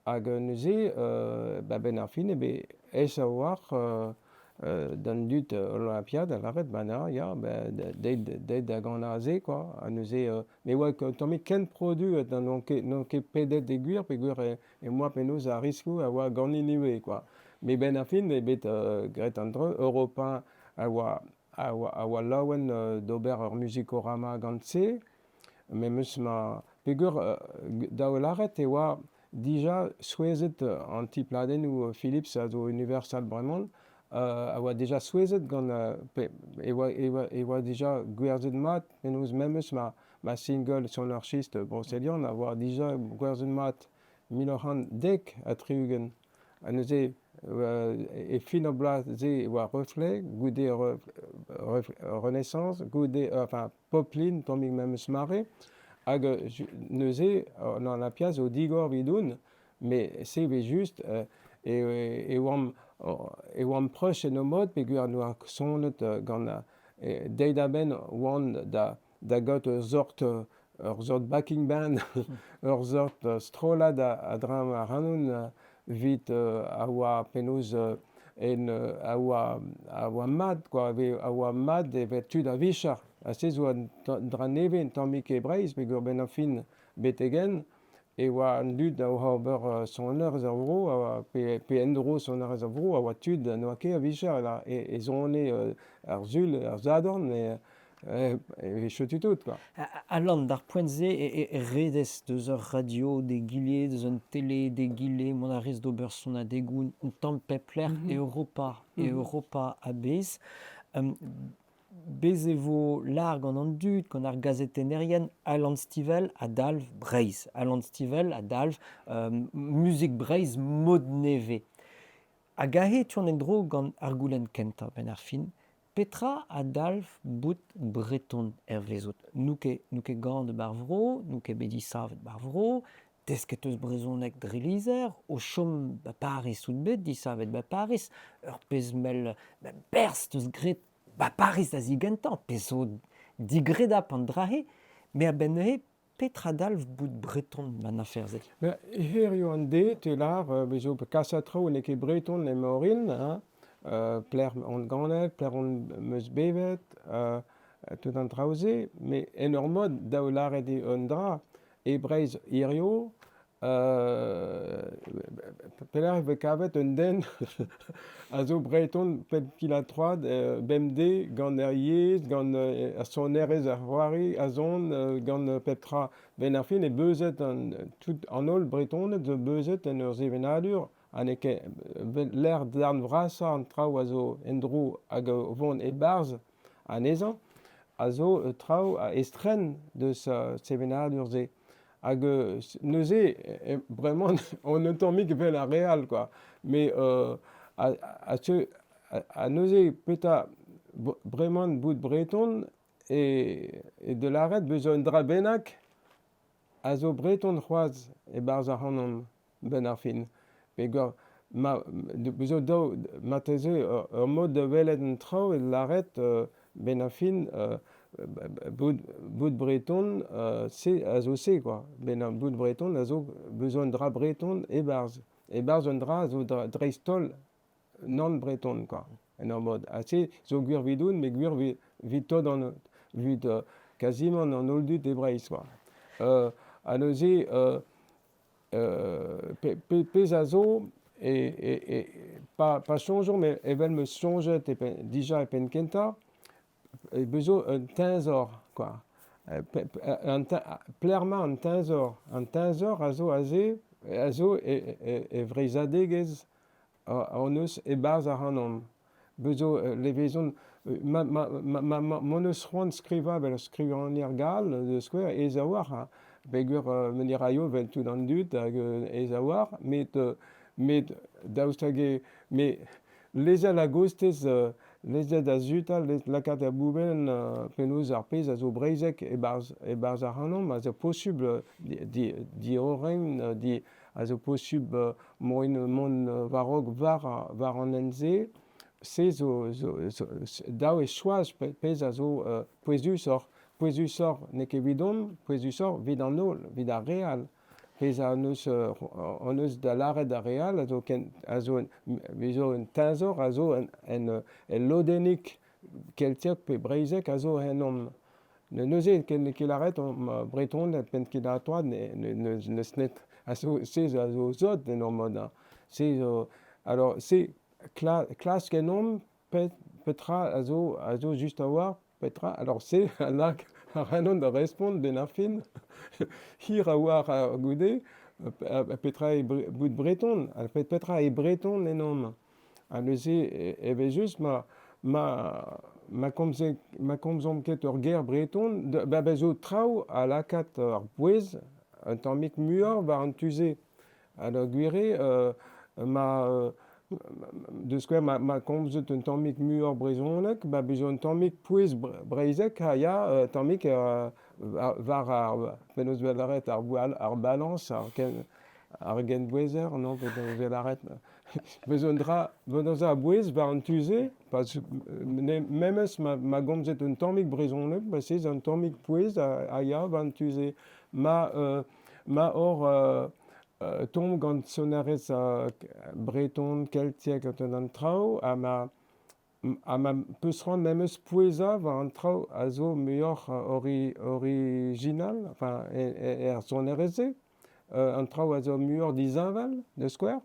hag neuze ba-benn ar fin eo bet aes a-walc'h d'an dud olympiad da lâret ba na ya deuet da ganañ aze kwa ha neuze me oa un tammig ken produet n'on ket pedet e gwir peogwir em boa penaos ar riskloù a oa ganin ivez kwa. Met 'benn ar fin eo bet graet an dra Europa a oa laouen d'ober ur musikorama gant se memes ma peogwir dav lâret e oa dija souezhet an ti-pladennoù Philips a zo Universal bremañ a oa deja souezhet gant e oa dija gwerzhet mat penaos memes ma single Sonarchist Brocéliande a oa dija gwerzhet mat 1970 ha neuze e fin ar bloaz-se e oa Reflet goude Renaissance goude enfin Poplin tammig memes mare hag neuze an Olympia zo digor evidoun met se evel-just e oamp proch en o mod peogwir noa sonet gant deiz da benn oan da gaout ur sort backing band, ur sort strollad a-dreñv ac'hanon evit a oa penaos en a oa mat kwa, a oa mat evel tud a-vicher ha se zo un dra nevez un tammig e Breizh peogwir 'benn ar fin betek-henn e oa an dud a oa ober sonerezh ar vro pe en-dro sonerezh ar vro a oa tud n'oa ket a-vicher e sone ar sul ar sadorn e setu tout kwa. Alan, d'ar poent-se e redez deus ur radio d'egile, deus un tele d'egile, mont a rez d'ober sonadegoù un tamm pep lec'h e Europa, e Europa a-bezh. Bez e vo lâr gant an dud, gant ar gazetennerien, Alan Stivell a dalv Breizh. Alan Stivell a dalv muzik Breizh mod nevez. Hag aze e teuan en-dro gant ar goulenn kentañ 'benn ar fin. Petra a dalv bout breton hervezout? N'out ket ganet 'bar vro, n'out ket bet disavet 'bar vro, desket 'teus brezhoneg dre lizher, o chom 'ba Pariz out bet, disavet 'ba Pariz, ur pezh mell berzh 'teus graet 'ba Pariz da zigentañ, pezh zo digredapl an dra-se, met a-benn neuze, petra dalv bout breton 'ba 'n afer-se? Hiziv an deiz te lâr zo kas traoù n'eo ket breton em orin hein, pelec'h on ganet, pelec'h on 'm eus bevet, tout an traoù-se, met en ur mod dav lâret eo un dra, e Breizh hiziv pelec'h e vez kavet un den a zo breton pep kil-ha-troad bemdez gant ar yezh, gant ar sonerezh ar c'hoari, a son gant pep tra. 'Benn ar fin eo beuzet an tout an holl Bretoned zo beuzet en ur sevenadur ha n'eo ket lec'h darn vrasañ an traoù a zo en-dro hag o vont e-barzh anezhañ a zo traoù estren deus sevenadur-se. Hag neuze bremañ on un tammig evel ar re all kwa. Met ha neuze petra bremañ bout breton eo da lâret bezañ un dra bennak a zo breton c'hoazh e-barzh ac'hanon 'benn ar fin. Peogwir ma bezañ dav marteze ur mod da welet an traoù eo da lâret 'benn ar fin bout breton se a zo se kwa. 'Benn ar bout breton a zo bezañ un dra breton e-barzh. E-barzh un dra a zo dreist-holl nann-breton kwa en ur mod. Ha se zo gwir evidoun met gwir evit tout an evit kazimant an holl dud e Breizh kwa. Ha neuze pezh a zo pa soñjomp evel 'm eus soñjet dija e penn-kentañ e vezo un teñzor kwa. Pelec'h emañ an teñzor? An teñzor a zo aze a zo e vreizhadegezh hon eus e-barzh ac'hanomp. Bez zo levezon m'hon eus c'hoant skrivañ evel ur skrivagner gall da skouer aes a-walc'h ha peogwir me raio evel tout an dud hag aes a-walc'h met daoust hag eo met lezel a-gostez lezel da sutal lakaat er boubenn penaos ar pezh a zo breizhek e-barzh ac'hanomp a zo posubl diorren. a zo posubl moin mont war-raok war an hent-se. Se zo dav eo choaz pezh a zo pouezusoc'h. Pouezusoc'h n'eo ket evidon, pouezusoc'h evit an holl, evit ar re all. Pezh hon eus da lâret d'ar re all a zo ken a zo zo un teñzor a zo en el lodennig keltiek pe breizhek a zo ennomp. Neuze ken ket lâret omp Bretoned penn ket atoad n'eus net a zo se a zo sot en ur mod. Se zo alors se klask ennomp petra a zo just a-walc'h petra alors se a lak ac'hanon da respont 'benn ar fin hir a-walc'h goude petra eo bout breton ha petra eo breton ennomp. Ha neuze evel-just ma komzomp ket ur ger breton ba zo traoù a lakaat ar pouez un tammig muioc'h war an tu-se. Ha gwir eo ma da skouer ma komzet un tammig muioc'h brezhoneg ba bezañ un tammig pouez breizhek ha ya un tammig war ar penaos 'vez lâret ar balañs ar genbouezer non penaos 'vez lâret bezañ un dra bezañ a-bouez war an tu-se pa memes ma gomzet un tammig brezhoneg ba se zo un tammig pouez a ya war an tu-se ma oc'h tomm gant sonerezh breton, keltiek an traoù ha ma peus c'hoant memes pouezañ war an traoù a zo muioc'h original enfin er sonerezh-se, an traoù a zo muioc'h disheñvel da skouer,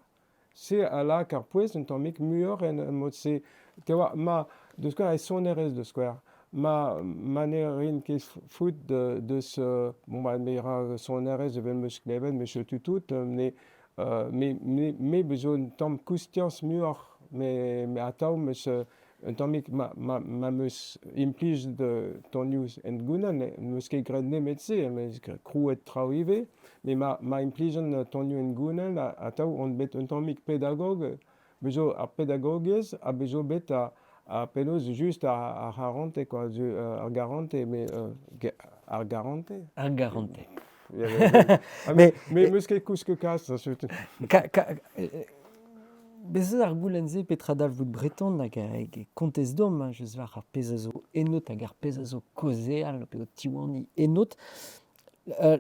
se a lak ar pouez un tammig muioc'h en mod-se. Te oar ma da skouer e sonerezh da skouer ma ne rin ket fout deus bon ba me ra sonerezh evel 'm eus klevet me setu tout me bezo un tamm koustiañs muioc'h me atav 'm eus un tammig ma 'm eus implijet tonioù hengounel n'em eus ket graet nemet se em eus krouet traoù ivez met ma implijan tonioù hengounel atav on bet un tammig pedagog bezo ar pedagogiezh ha bezo bet ar penaos just ar c'harante quoi ar garante mais ar garante. Ar garante. Mais 'm eus ket kousket kalz setu. Bez' eus ar goulenn-se petra dalv bout breton hag e kontez deomp hein, just war ar pezh a zo ennout hag ar pezh a zo kaozeal pe o tiwaniñ ennout.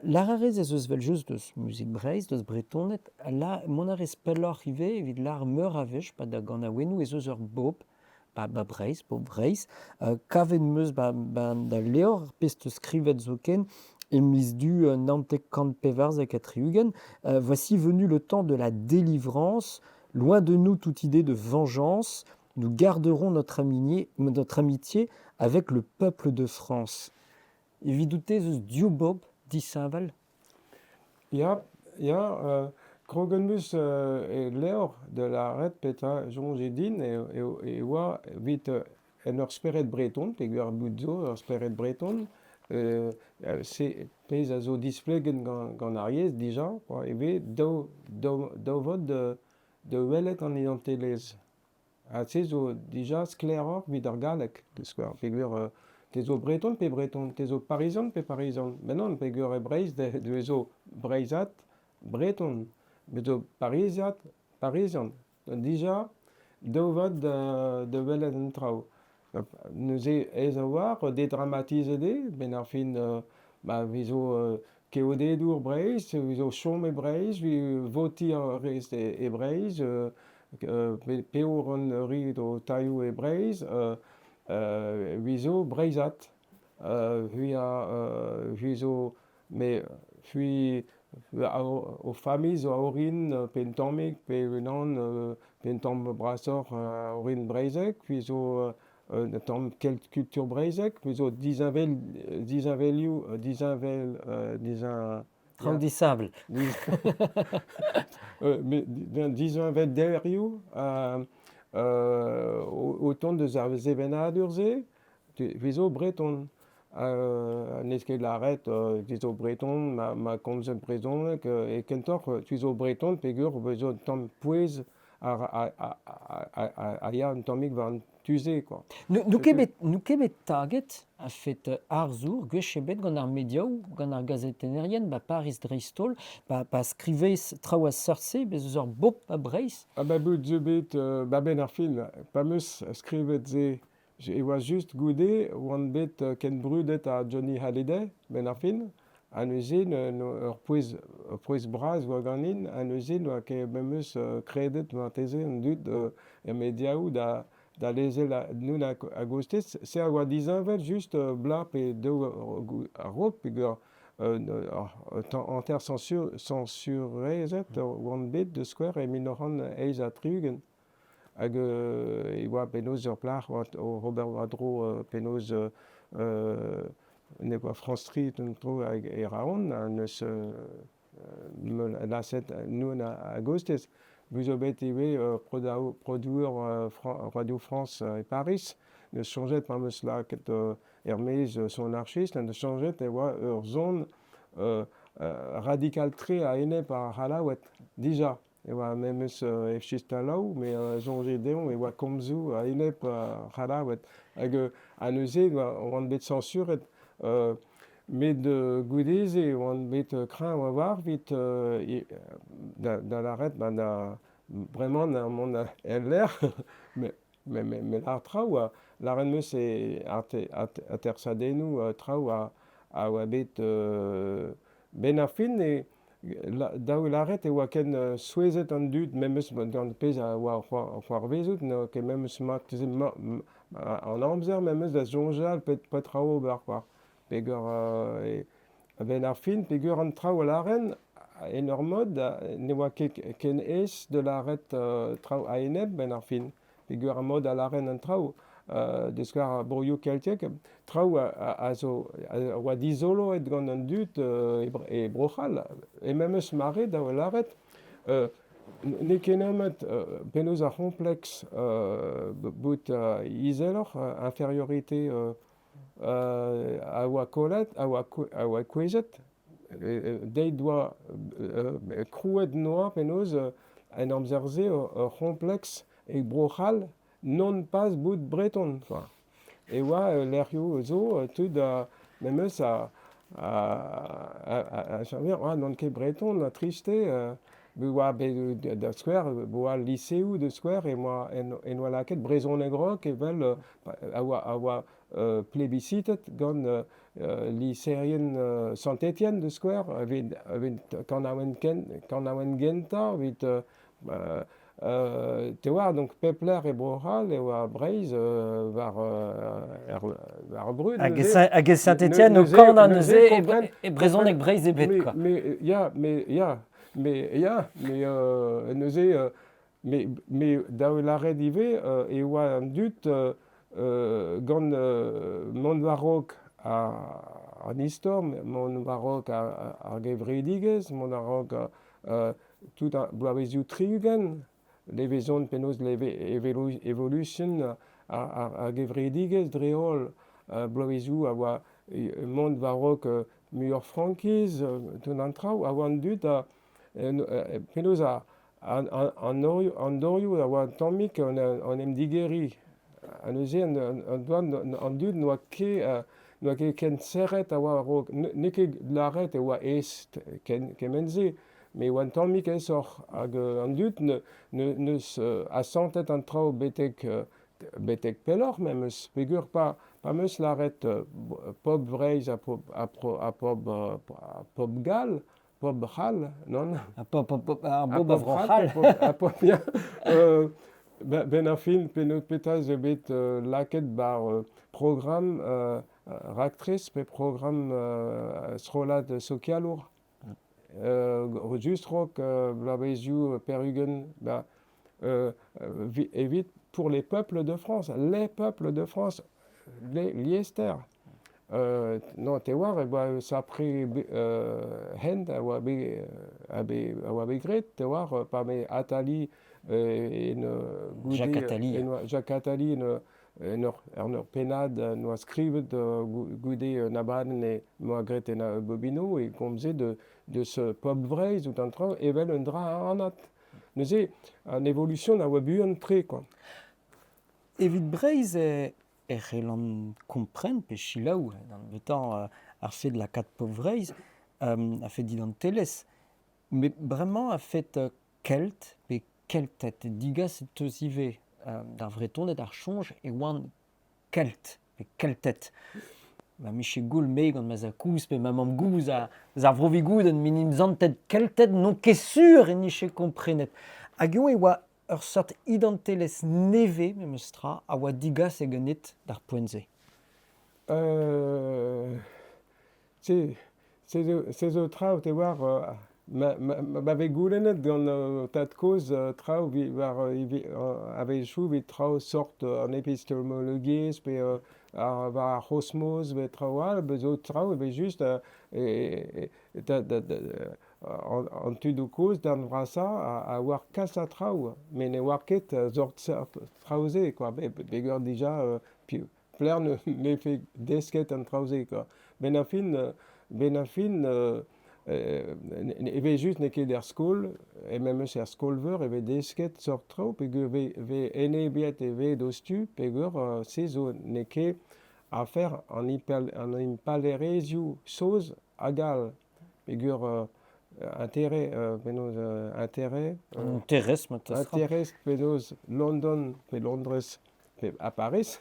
Lâr a rez ez eus evel-just deus muzik Breizh, deus Bretoned, ha mont a rez pelloc'h ivez evit lâr meur a wech pa da ganaouennoù ez eus ur bobl ba Breizh, bobl Breizh. Kavet 'm eus ba da levr ar pezh 'teus skrivet zoken e miz Du 1974. Voici venu le temps de la délivrance, loin de nous toute idée de vengeance, nous garderons notre amitié avec le peuple de France. Evidout-te ez eus div bobl disheñvel? Ya, ya, krog on eus e levr da lâret petra soñje din e oa evit en ur spered breton, peogwir bout zo ur spered breton, se pezh a zo displeget gant ar yezh dija e vez daou vod da welet an identelezh. Ha se zo dija sklaeroc'h evit ar galleg da skouer peogwir te zo breton pe breton, te zo parizian pe parizian. Ben nann, peogwir e Breizh te zo breizhad, breton, met zo pariziad, parizian. Dija daou vat da welet an traoù. Neuze aes a-walc'h dedramatiset eo 'benn ar fin ma vezo keodedour Breizh, vezo chom e Breizh, votiñ a rez e Breizh, p'eo ran rit ho tailhoù e Breizh, vezo breizhat. C'hwi c'hwi zo met c'hwi ho familh zo a orin pe un tammig pe unan pe un tamm brasoc'h a orin breizhek, c'hwi zo un tamm kultur breizhek, c'hwi zo disheñvel disheñvelioù disheñvel disheñvel Traoù disheñvel. Disheñvelderioù o tont deus ar sevenadur-se. Vi zo breton. N'ez ket lâret vi zo breton ma komzet brezhoneg e kentoc'h tu zo breton peogwir zo un tamm pouez a ya un tammig war an tu-se quoi. N'out ket bet, n'out ket bet taget a-fet arzour gwech ebet gant ar mediaoù, gant ar gazetennerien, ba Pariz dreist-holl, pa skrivez traoù a seurt-se, bez eus ur bobl a Breizh. Ah ba bout zo bet ba benn ar fin, pa 'm eus skrivet se, e oa just goude oan bet ken brudet ha Johnny Hallyday, benn ar fin, ha neuze ur pouez bras oa ganin, ha neuze n'oa ket memes kredet marteze an dud er mediaoù da lezel noun a-gostez. Se a oa disheñvel just bloaz pe daou a-raok peogwir hanter sañsurezet oan bet da skouer e 1968. Hag e oa penaos ur plac'h oc'h ober war-dro penaos ne oa France Street un tro hag e Raon ha neus laset noun a-gostez. Bout zo bet ivez produour Radio France e Pariz. Neus soñjet pa 'm eus lakaet er-maez son archist, neus soñjet e oa ur son radikal-tre a-enep ar C'hallaoued dija. E oa memes efchistalaou, me a soñje dezhañ e oa komzoù a-enep ar C'hallaoued. Hag ha neuze oan bet sañsuret. Met goude-se e oan bet kreñv a-walc'h evit da lâret ba da bremañ mont el lec'h met ar traoù a lâret 'm eus e atersadennoù traoù a oa bet 'benn ar fin e dav lâret e oa ken souezhet an dud memes gant pezh a oa o c'hoarvezout n'oa ket memes mat an amzer memes da soñjal petra ober quoi. Peogwir a-benn ar fin peogwir an traoù a lâren en ur mod ne oa ket ken aes da lâret traoù a-enep 'benn ar fin. Peogwir ar mod a lâren an traoù da skouer ar broioù keltiek, traoù a zo a oa dizoloet gant an dud e Bro-C'hall. E memes mare da lâret n'eo ket nemet penaos ar c'hompleks bout izeloc'h, infériorité a oa kollet, a oa kouezhet. Deiz doa krouet noa penaos en amzer-se ur c'hompleks e Bro-C'hall non pas bout breton quoi. E oa lec'hioù zo tud memes a a n'on ket breton, trist eo. Oa bet da skouer, oa liseoù da skouer e oa en oa lakaet brezhoneg rock evel a oa plebiscitet gant liseerien Saint-Étienne da skouer evit kanaouenn gentañ evit te oar donc pep lec'h e Bro-C'hall e oa Breizh war ar brud. Hag e Saint-Étienne o kanañ neuze e brezhoneg Breizh ebet quoi. Mais ya, mais ya, mais ya, mais neuze mais dav lâret ivez e oa an dud gant mont war-raok an istor, mont war-raok ar gevredigezh, mont war-raok tout ar bloavezhioù 60, levezon penaos evolution ar gevredigezh dre-holl, bloavezhioù a oa mont war-raok muioc'h frankiz, tout an traoù, a oa an dud penaos an dorioù a oa un tammig en em digeriñ. Ha neuze an dud n'oa ket ken serret a oa a-raok. N'eo ket lâret e oa aes kement-se, met e oa un tammig aesoc'h hag an dud neus asantet an traoù betek pelloc'h memes peogwir pa 'm eus lâret pobl Breizh ha pobl gall, pobl c'hall, non? Ar bobl a Vro-C'hall. Ya. Benn ar fin petra zo bet lakaet bar programm raktres pe programm strollad sokialour just raok bloavezioù pevar-ugent ba evit pour les peuples de France, les peuples de France, les liester. Non, te oar e oa sapre hent a oa bet graet, te oar, pa me Attali en goude Jacques Attali. Jacques Attali en ur pennad noa skrivet goude un abadenn e moa graet en Bobino e komze de ce pobl Vreizh out an traoù evel un dra anat. Neuze an evolusion a oa buan-tre kwa. Evit Breizh e c'hellan kompren pe selaou d'an nebeutañ ar fed lakaat pobl Vreizh a-fet identelezh. Met bremañ a-fet kelt pe Kelted degaset 'teus ivez d'ar Vretoned ar soñj e oant kelt pe Kelted. Ma 'mije goul me gant ma zad-kozh pe ma mamm-gozh eus ar Vro-Vigoudenn met int santet Kelted n'on ket sur e 'nije komprenet. Hag eñ e oa ur seurt identelezh nevez memes tra a oa digaset ganit d'ar poent-se. Se zo traoù te oar ma vez goulennet gant tad-kozh traoù war a-wechoù evit traoù sort an epistemologiezh pe war ar c'hosmoz pe traoù all, bez zo traoù evel-just an tudoù-kozh darn vrasañ a oar kalz a traoù met ne oar ket seurt traoù-se kwa peogwir dija piv Pelec'h 'nefe desket an traoù-se kwa. Benn ar fin benn ar fin evel-just n'eo ket er skol, e memes er skol-veur e vez desket seurt traoù peogwir vez enebiet e vez diouzhtu peogwir se zo n'eo ket afer an impalaerezhioù saoz hag all peogwir intérêt penaos intérêt Interest ma 'teus c'hoant. Interest penaos London pe Londrez pe ha Pariz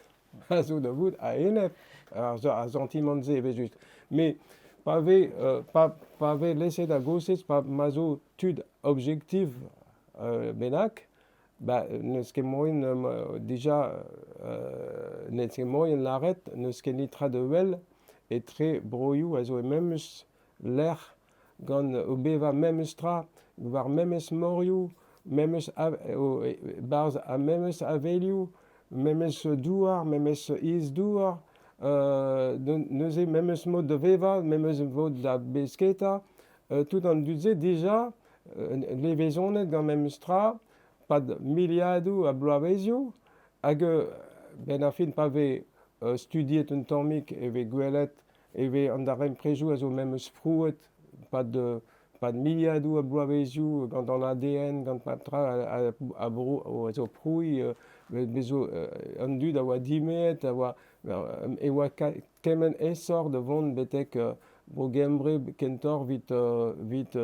a zo da vout a-enep ar santimant-se evel-just. Met pa vez pa vez lezet a-gostez, pa ma zo tud objektiv bennak, ba n'eus ket moaien dija n'eus ket moaien lâret n'eus ket netra da wel etre broioù a zo e memes lec'h gant o bevañ memes tra, war memes morioù, memes barzh ar memes avelioù, memes douar, memes iz-douar, neuze memes mod da vevañ, memes mod da besketa, tout an dud-se dija levezonet gant memes tra, 'pad miliadoù a bloavezioù hag 'benn ar fin pa vez studiet un tammig e vez gwelet e vez an darempredoù a zo memes prouet 'pad 'pad miliadoù a bloavezioù gant an ADN, gant pep tra a a zo prouiñ bez zo an dud a oa dimeet a oa e oa kement aesoc'h da vont betek Bro-Gembre kentoc'h 'vit 'vit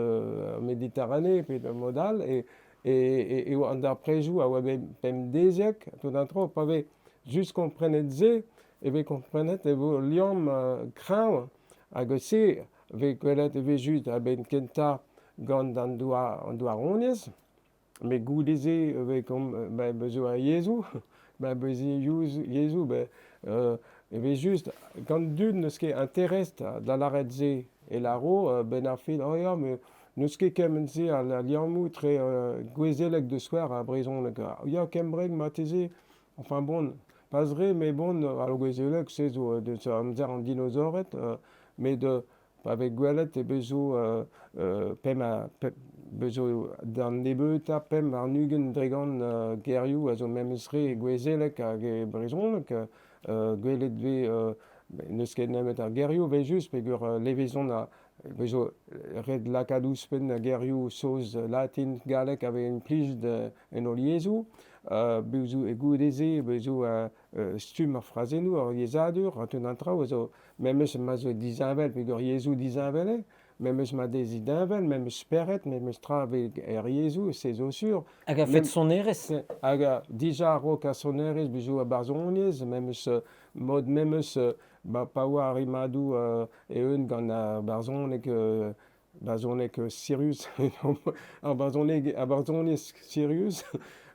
Mediterranee pe mod all e e oa an darempredoù a oa bet pemdeziek tout an tro pa vez just komprenet se e vez komprenet e vo ul liamm kreñv hag se vez gwelet evel-just a-benn kentañ gant an douaroniezh met goude-se e vez bezo ar yezhoù yezhoù evel-just gant dud n'eus ket interest da lâret se e lâro 'benn ar fin oh ya met n'eus ket kement-se a liammoù etre gouezeleg da skouer ha brezhoneg. Ya kembraeg marteze. Enfin bon, pas re, met bon, ar gouezeleg, se zo deus amzer an dinosaored, met pa vez gwelet e vezo pemp ha bezo d'an nebeutañ 25 gerioù a zo memes re e gouezeleg hag e brezhoneg. Gwelet 'vez n'eus ket nemet ar gerioù evel-just peogwir levezon a vezo ret lakaat ouzhpenn gerioù saoz, latin, galleg a vez implijet en hol yezhoù. Bezo goude-se bezo stumm ar frazennoù, ar yezhadur, ha tout an traoù a zo memes ma zo disheñvel peogwir yezhoù disheñvel eo, memes ma dezi deñvel, memes spered, memes tra vez er yezhoù, se zo sur. Hag a-fet sonerezh? Hag dija a-raok ar sonerezh, bezo ar barzhoniezh, memes mod memes ba pa oa ar rimadoù eeun gant ar barzhoneg barzhoneg sirius ar barzhoneg ar barzhoniezh sirius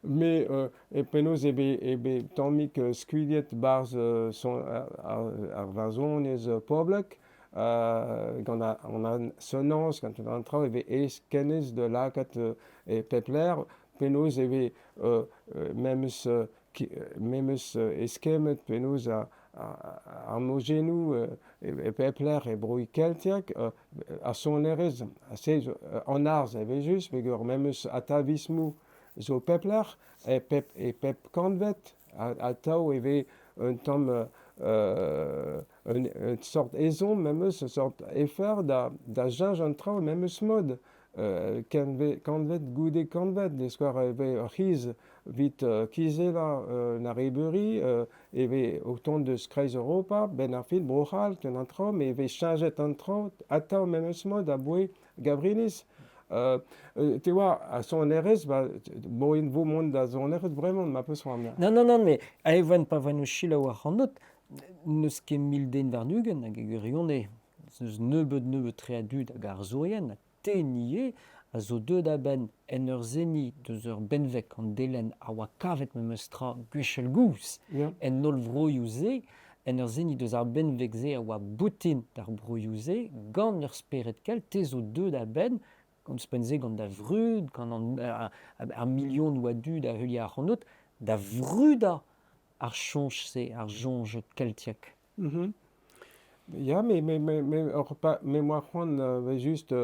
met e penaos eo bet eo bet tammig skuilhet 'barzh son ar varzhoniezh poblek gant an sonañs gant an traoù e vez aes kenneuz da lakaat e pep lec'h penaos e vez memes memes eskemmet penaos ar mojennoù e pep lec'h e broioù keltiek, ar sonerezh, se zo an arz evel-just peogwir memes atavismoù zo pep lec'h, e pep e pep kantved atav e vez un tamm un sort ezhomm memes, un sort efer da cheñch an traoù memes mod. Kantved goude kantved, da skouer e vez ur c'hiz evit kizellañ un arrebeuri, e vez o tont eus kreiz Europa, 'benn ar fin Bro-C'hall, ken an traoù, met e vez cheñchet an traoù atav memes mod aboae Gavriniz. Te oar, ar sonerezh, ba, moaien vo mont da sonerezh bremañ ma peus c'hoant. Nann, nann, nann, met e voen pa voen o selaou ac'hanout, n'eus ket 1000 den warn-ugent hag e gwirionez n'eus nebeut-nebeut-tre a dud hag arzourien ha te ivez a zo deuet a-benn en ur seniñ deus ur benveg an delenn a oa kavet memes tra gwechall-gozh en holl vroioù-se, en ur seniñ deus ar benveg-se a oa boutin d'ar broioù-se gant ur spered kelt, te zo deuet a-benn ouzhpenn-se gant da vrud, gant ar milionoù a dud a heulia ac'hanout, da vrudañ ar soñj-se, ar soñj keltiek. Ya, mais moi c'hoant evel-just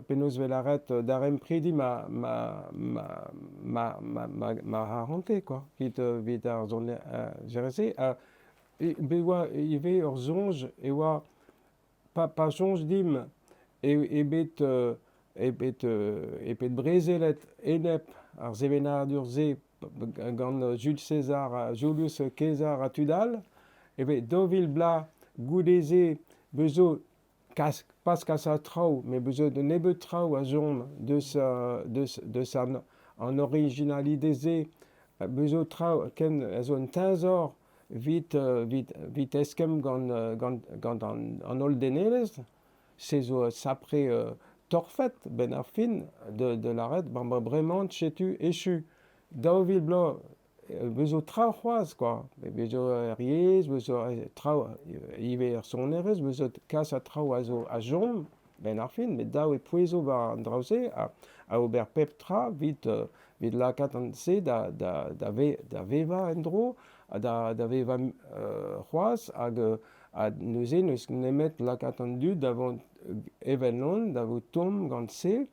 penaos 'vel lâret daremprediñ ma ma ma ma ma ma ma c'harantez quoi evit ar sonerezh-se ha bet oa ivez ur soñj e oa pa soñj dimp eo bet eo bet eo bet brezelet enep ar sevenadur-se gant Jules César, Julius Caesar ha tud all, e vez 2000 bloaz goude-se beus zo kas pas kas a traoù, met beus zo nebeut traoù a chom deus deus deus an an originalite-se, beus zo traoù ken a zo un teñzor evit evit evit eskemm gant gant gant an an holl denelezh. Se zo ur sapre torfed 'benn ar fin da lâret bremañ setu echu. 2000 bloaz bezo traoù c'hoazh kwa. Bezo er yezh, bezo traoù ivez er sonerezh, bezo kas a traoù a zo a chom 'benn ar fin, met dav eo pouezo war an draoù-se ha ober pep tra evit evit lakaat an se da da da da vevañ en-dro ha da da vevañ c'hoazh hag Ha neuze n'eus nemet lakaat an dud da vont evel-on, da vout tomm gant se,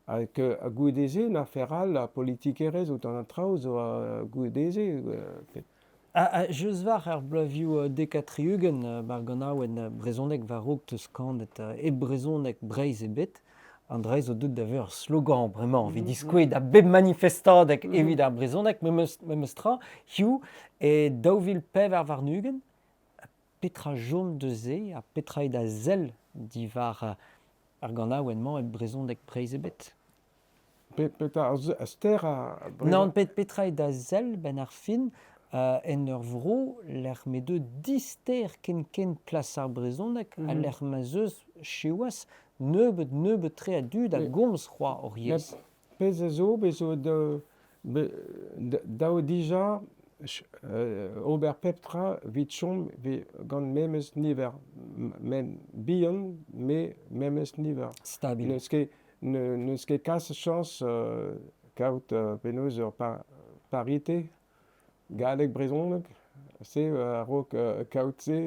hag goude-se un afer all, ar politikerezh outañ an traoù zo goude-se. Ha just war ar bloavezhioù 70 ar ganaouenn brezhonek war-raok 'teus kanet e brezhoneg Breizh ebet, an dra zo deuet da vezañ ur slogan bremañ evit diskouez da bep manifestadeg evit ar brezhoneg memes tra hiziv e 2024 Petra chom deus se ha petra eo da sell diwar ar ganaouenn-mañ e brezhoneg Breizh ebet? Petra ar ster a Nann, petra eo da sell 'benn ar fin en ur vro lec'h m'eo dister ken-ken plas ar brezhoneg ha lec'h ma'z eus siwazh nebeut nebeut-tre a dud a gomz c'hoazh hor yezh. Pezh a zo, bez zo dav dija ober pep tra evit chom gant memes niver. Met bihan, met memes niver. Stabil. N'eus ket n'eus ket kalz a chañs kaout penaos ur parite galleg-brezhoneg. Se a-raok kaout se,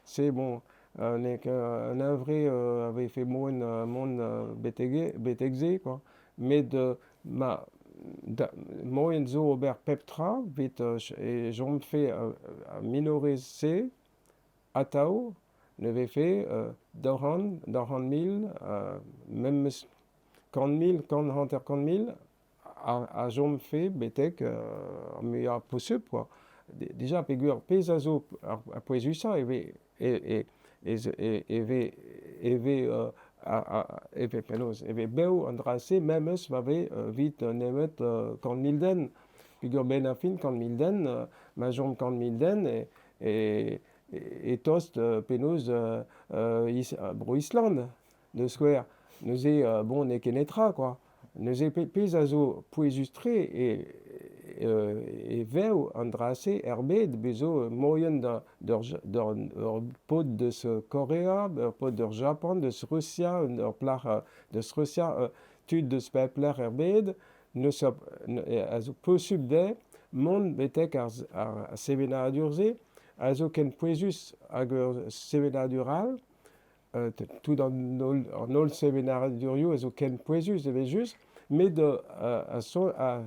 se bon n'eo ket un hunvre a vefe moaien mont betek se quoi. Met ma moaien zo ober pep tra evit e chomfe ar minorez-se atav ne vefe 200, 200 mil, memes 100 mil, 150 mil a chomfe betek ar muiañ posupl quoi. Dija peogwir pezh a zo ar pouezusañ e vez e e vez e vez e vez penaos e vez bev an dra-se memes ma vez evit nemet 100 mil den. Peogwir 'benn ar fin 100 mil den, ma chom 100 mil den e e tost penaos Bro-Island da skouer. Neuze bon n'eo ket netra quoi. Neuze pezh a zo pouezus-tre e vev an dra-se er bed, bez zo moaien d'ur paotr deus Korea, ur paotr deus Japan, deus Rusia, ur plac'h deus Rusia, tud deus pep lec'h er bed, n'eus a zo posupl dezhe mont betek ar sevenadur-se, a zo ken pouezus hag ur sevenadur all. Tout an holl sevenadurioù a zo ken pouezus evel-just, met ar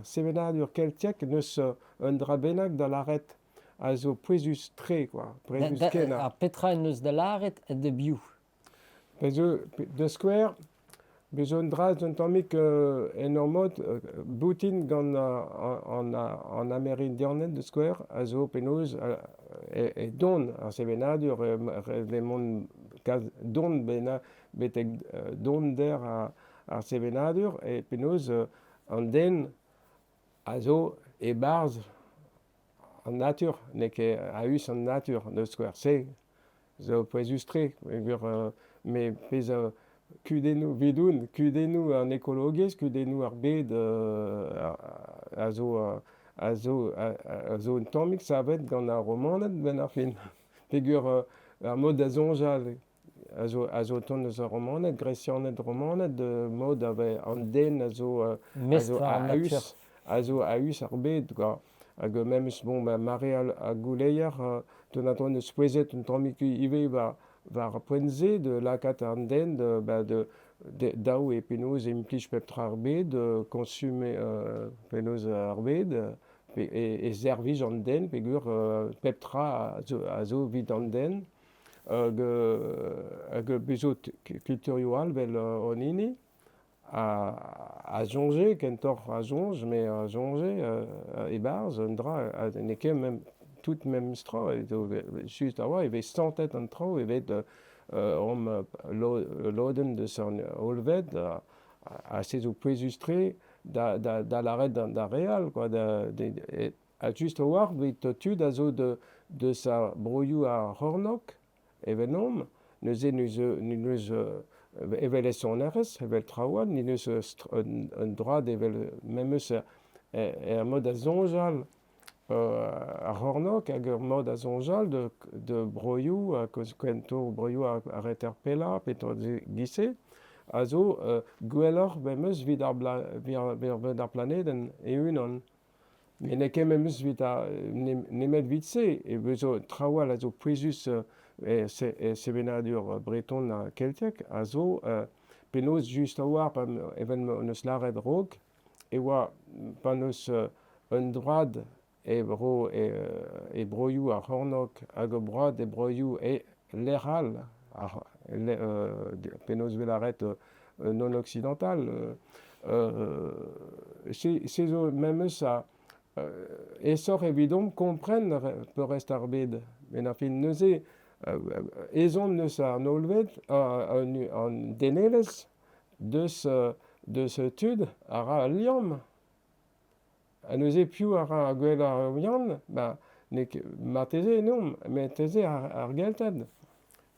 sevenadur keltiek n'eus un dra bennak da lâret a zo pouezus-tre quoi, pouezus-kenañ. Ha petra en deus da lâret da biv? Da skouer, Bez zo un dra un tammig en ur mod boutin gant an Amerindianed da skouer a zo penaos e don ar sevenadur ret eo mont kalz don bennak betek donder ar sevenadur e penaos an den a zo e-barzh an natur, n'eo ket a-us an natur da skouer. Se zo pouezus-tre peogwir me pezh a kudennoù 'vidoun, kudennoù an ekologiezh, kudennoù ar bed a zo a zo a zo un tammig savet gant ar Romaned 'benn ar fin. Peogwir ar mod da soñjal a zo tont eus ar Romaned, Gresianed, Romaned, mod a vez an den a zo a Mestr zo war an natur. a-us a zo a-us ar bed kwa. Hag memes bon ma mare ar gouleier tamm-ha-tamm eus pouezet un tammig ivez war ar poent-se da lakaat an den da ba da dav eo penaos implij pep tra ar bed, konsumiñ penaos ar bed, pe e servij an den peogwir pep tra a zo evit an den. Hag bez zo kulturioù all 'vel hon hini a soñje kentoc'h a soñj met a soñje e-barzh un dra ha n'eo ket mem tout memes tra just a-walc'h e vez santet an traoù e vez omp lodenn deus an hollved ha se zo pouezus-tre da lâret d'ar re all kwa ha just a-walc'h evit tud a zo deus ar broioù ar c'hornôg eveldomp, neuze n'eus evel e sonerezh, evel traoù all, n'eus un droad evel memes er mod da soñjal ar c'hornôg hag ur mod da soñjal da broioù kentoc'h broioù ar reter pellañ pe giz-se a zo gwelloc'h memes evit ar planedenn e-unan. Met n'eo ket memes evit ar nemet evit-se e vezo traoù all a zo pouezus e sevenadur breton ha keltiek a zo penaos just a-walc'h pa evel m'hon eus lâret a-raok e oa pa n'eus un droad e bro e broioù ar c'hornôg hag ur broad e broioù e lec'h all penaos e vez lâret non occidental se zo memes aesoc'h evidomp kompren peurrest ar bed. Met ar fin neuze ezhomm 'neus an hollved an denelezh deus deus tud a ra al liamm. Ha neuze piv a ra gwellañ ar Yann? Ba n'eo ket marteze enomp, marteze ar Gelted.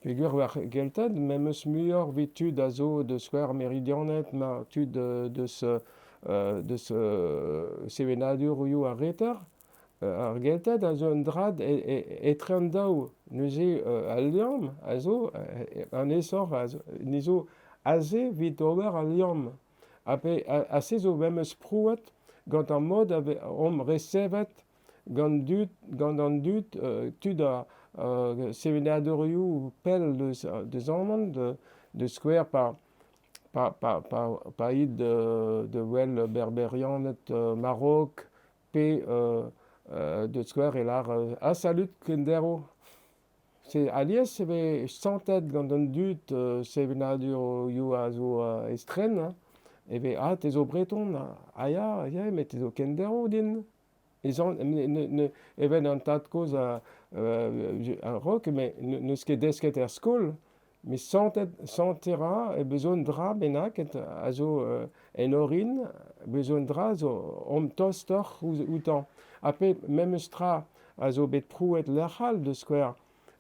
Peogwir war Gelted memes muioc'h evit tud a zo deus skouer meridianed ma tud deus deus sevenadurioù ar reter. Ar Gelted a zo un dra etre an daou. Neuze al liamm a zo an aesoc'h a zo ni zo aze evit ober al liamm. Ha pe ha se zo memes prouet gant ar mod a vez omp resevet gant dud gant an dud tud a sevenadurioù pell deus deus amañ da skouer pa pa pa pa pa it da wel berberianed Marok pe da skouer e lâr ah salud kenderv. Se alies e vez santet gant an dud sevenadurioù a zo estren hein, e vez ah te zo breton, ah ya, ya met te zo kenderv din. Ez an evel an tad-kozh a-raok met n'eus ket desket er skol, met santet santer a ra e bezo un dra bennaket a zo en orin, bezo un dra zo omp tostoc'h outañ. Ha pe memes tra a zo bet prouet lec'h all da skouer.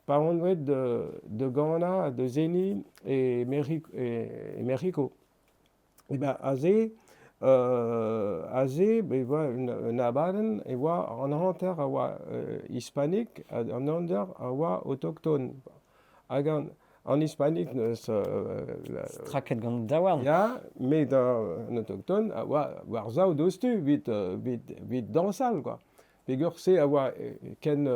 Pa on aet da ganañ da seniñ e Mec'hiko. Eh ben aze aze e oa un abadenn e oa an hanter a oa hispanik hag an hanter a oa autokton. Hag an hispanik n'eus Straket gant daouarn. Ya, met an autokton a oa war-sav diouzhtu evit evit dañsal kwa. Peogwir se a oa ken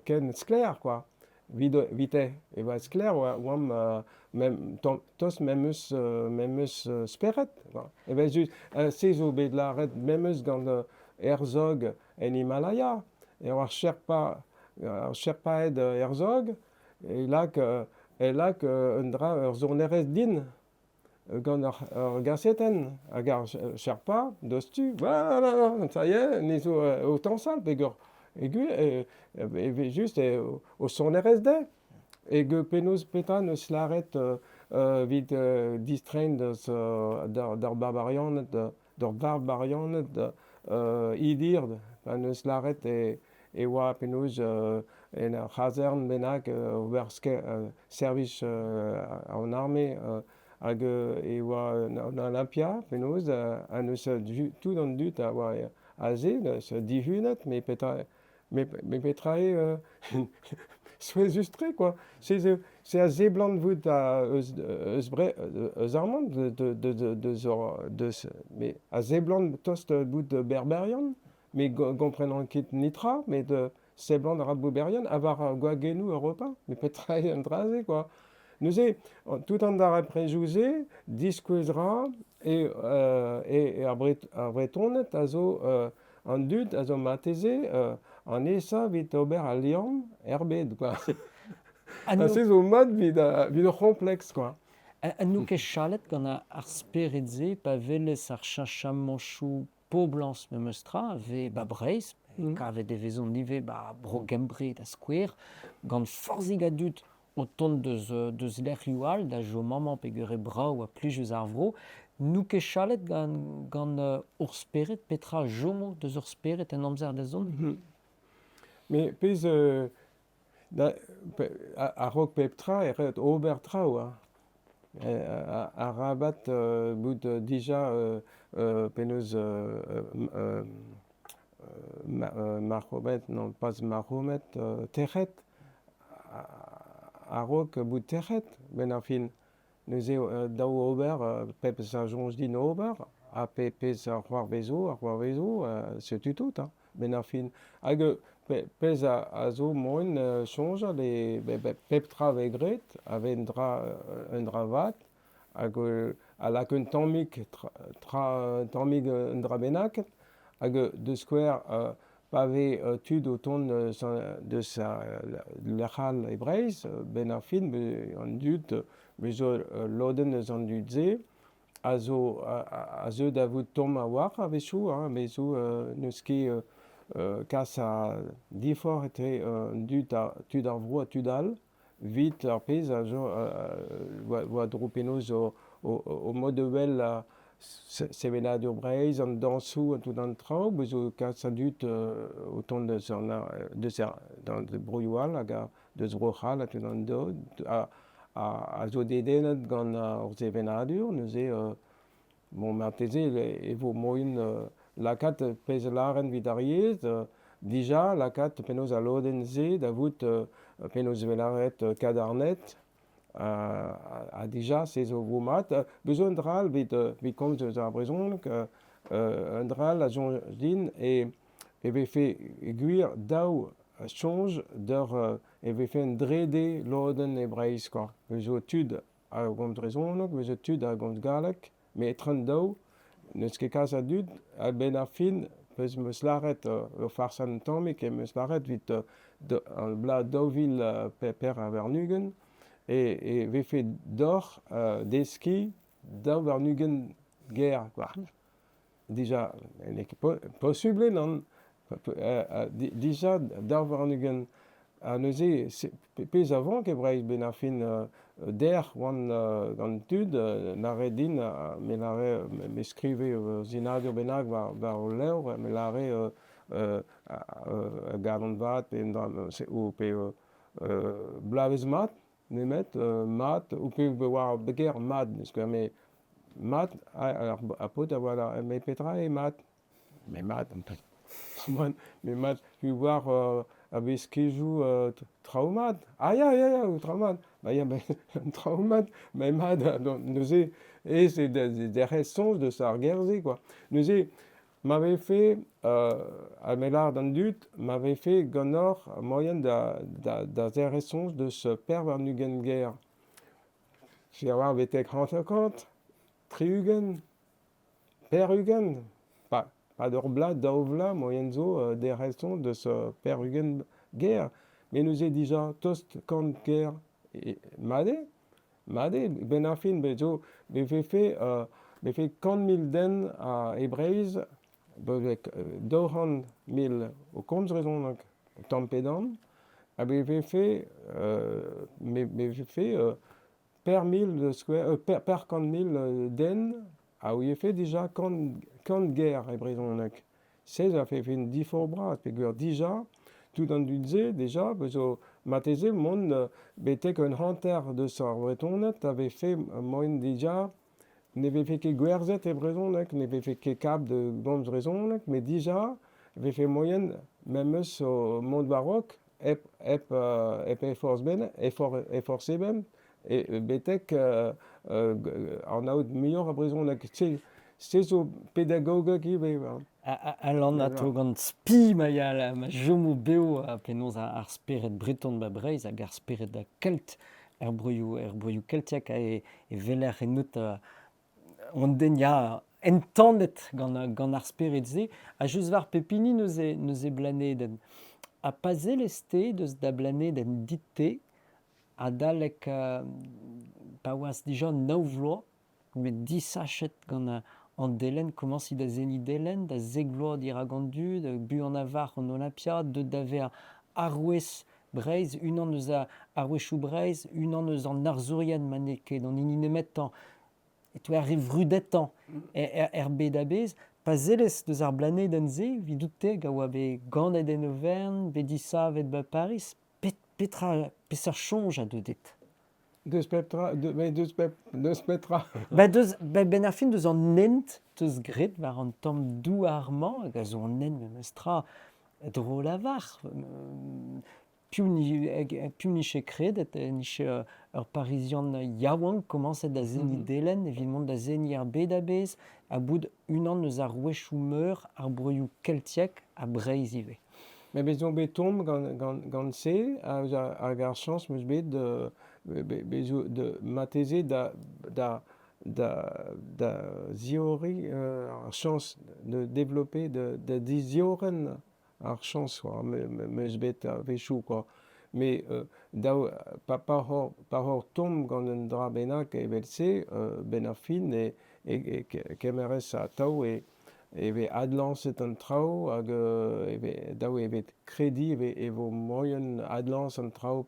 ken sklaer kwa. Evite e oa sklaer oa oamp mem tost memes memes spered kwa. Evel-just se zo bet lâret memes gant Herzog en Himalaya. Eo ar Sherpa ar Sherpaed Herzog e lak e lak un dra ur sonerezh din. Gant ar gazetenn hag ar Sherpa diouzhtu, voilà, ça y est, ni zo o tañsal peogwir evel-just o sonerezh dezhe. Hag penaos petra 'neus lâret evit distreiñ deus d'ar barbarianed, d'ur barbarianed Idir pa 'neus lâret e oa penaos en ur c'hazern bennak ober servij an arme hag e oa an Olympia penaos ha 'neus tout an dud a oa aze 'neus dihunet met petra met petra eo souezhus-tre quoi. C'est a seblant vout eus eus eus amañ deus deus met a seblant tost bout berberian met gomprenan ket netra met seblant a ra bout berian ha war gwagennoù Europa met petra eo an dra-se quoi. Neuze tout an darempredoù-se diskouez 'ra eo eo ar Vretoned a zo an dud a zo marteze an aesañ evit ober al liamm er bed quoi. Ha se zo mat evit evit ur c'hompleks quoi. Ha n'out ket chalet gant ar spered-se pa welez ar cheñchamantoù poblañs memes tra a vez 'ba Breizh, kavet e vezont ivez 'ba Bro-Gembre da skouer, gant forzhig a dud o tont deus lec'hioù all da chom amañ peogwir eo brav ha plijus ar vro. N'out ket chalet gant hor spered? Petra a chomo deus hor spered en amzer da zont? Mais pezh a-raok pep tra e ret ober traoù hein. Arabat bout dija penaos Mahomet, non pas Mahomet, tec'het a-raok bout tec'het 'benn ar fin. Neuze eo dav ober pep a soñj din ober ha pezh a c'hoarvezo a c'hoarvezo, setu tout hein, 'benn ar fin. Hag pezh a zo moaien soñjal eo pep tra a vez graet a vez un dra vat hag a lak un tammig tra un tammig un dra bennaket hag da skouer pa vez tud o tont deus lec'h all e Breizh 'benn ar fin an dud me zo ul lodenn eus an dud-se a zo a zeu da vout tomm a-walc'h a-wechoù hein me zo n'eus ket kas a diforc'h etre an dud tud ar vro ha tud all. 'Vit ar pezh a zo war-dro penaos o mod da wel sevenadur Breizh, an dañsoù ha tout an traoù, bez zo kalz a dud o tont deus an deus broioù all hag deus Bro-C'hall ha tout an dud a zo dedennet gant hor sevenadur neuze bon marteze e vo moaien lakaat pezh a lâren evit ar yezh, dija lakaat penaos al lodenn-se da vout penaos e vez lâret kadarnaet ha dija se zo vo mat. Bez zo un dra all evit komz eus ar brezhoneg, un dra all a soñj din e vefe gwir daou soñj d'ur e vefe un drede lodenn e Breizh kwa. Bez zo tud a gomz brezhoneg, bez zo tud a gomz galleg, met etre an daou n'eus ket kalz a dud. A-benn ar fin, peus 'm eus lâret ur farsan un tammig em eus lâret evit an bloaz 2024 e vefe deoc'h deskiñ 22 ger kwa. Dija n'eo ket posubl eo nann. Dija 22 ha neuze pezh a vank e Breizh 'benn ar fin dec'h 'oan gant tud lâret din me lâre me skrive ur sinadur bennak war ul levr me lâre galon vat pe un dra pe bloavezh mat nemet mat ou pe war ger mat me mat ar paotr a oa met petra eo mat? Mais mat mais mat tu war a vez skejoù traoù mat. Ah ya ya ya traoù mat. Ba ya mais traoù mat mais mat neuze aes eo derc'hel soñj deus ar ger-se quoi. Neuze ma vefe ha me lâr d'an dud ma vefe ganeoc'h moaien da zerc'hel soñj deus 24 ger. Se a oar betek 50, 60, 80, 'pad ur bloaz, daou vloaz moaien zo derc'hel soñj deus 80 ger. Met neuze dija tost kant ger mat eo. Mat eo, 'benn ar fin bez zo bet vefe vefe 100 000 den e Breizh betek 200 000 o komz brezhoneg tamm pe damm ha bet vefe me vefe per mil skouer per 100 000 den a ouiefe dija 100 ger e brezhoneg. Se a vefe un diforc'h bras peogwir dija tout an dud-se dija zo marteze mont betek un hanter deus ar Vretoned a vefe moaien dija ne vefe ket gwerzhet e brezhoneg, ne vefe ket kap da gomz brezhoneg, met dija e vefe moaien memes o mont war-raok hep hep hep e forzh bennak e forzh eben betek anaout muioc'h a brezhoneg. Se zo pedagogek ivez. Alan atao gant spi ma ya ma chomo bev penaos ar spered breton ba Breizh hag ar spered kelt er broioù keltiek e weler ennout an den ya entanet gant ar spered-se ha just war pep hini neuze blanedenn. Ha pa sellez-te deus da blanedenn dit-te adalek pa oas dija nav vloaz met disachet gant an delenn, komañsit da seniñ delenn, da 10 vloaz dirak an dud, buan a-walc'h an Olimpiad, deuet da vezañ arouez Breizh, unan eus arouezioù Breizh, unan eus an arzourien ma n'eo ket an hini nemetañ, e-touez ar re vrudetañ er bed a-bezh. Pa sellez deus ar blanedenn-se, evidout-te hag a oa bet ganet en Auvergne, bet disavet 'ba Pariz, petra, peseurt soñj a deu dit? Deus pep tra, met deus petra? Ba deus, ba benn ar fin deus an hent 'teus graet war an tamm douar-mañ, hag a zo an hent memes tra, dro-lavar. Piv 'nije kredet 'nije ur Parizian yaouank komañset da seniñ delenn evit mont da seniñ ar bed a-bezh ha bout unan eus arouezioù meur ar broioù keltiek ha Breizh ivez. Met bez zo bet tomm gant se hag ar chañs 'm eus bet marteze da ziorriñ ar chañs de développer da diziorren ar chañs quoi 'm eus bet a-wechoù quoi. Met dav pa hor tomm gant un dra bennak evel-se 'benn ar fin e kemerez atav e vez adlañset an traoù hag e vez dav eo bet krediñ e vo moaien adlañs an traoù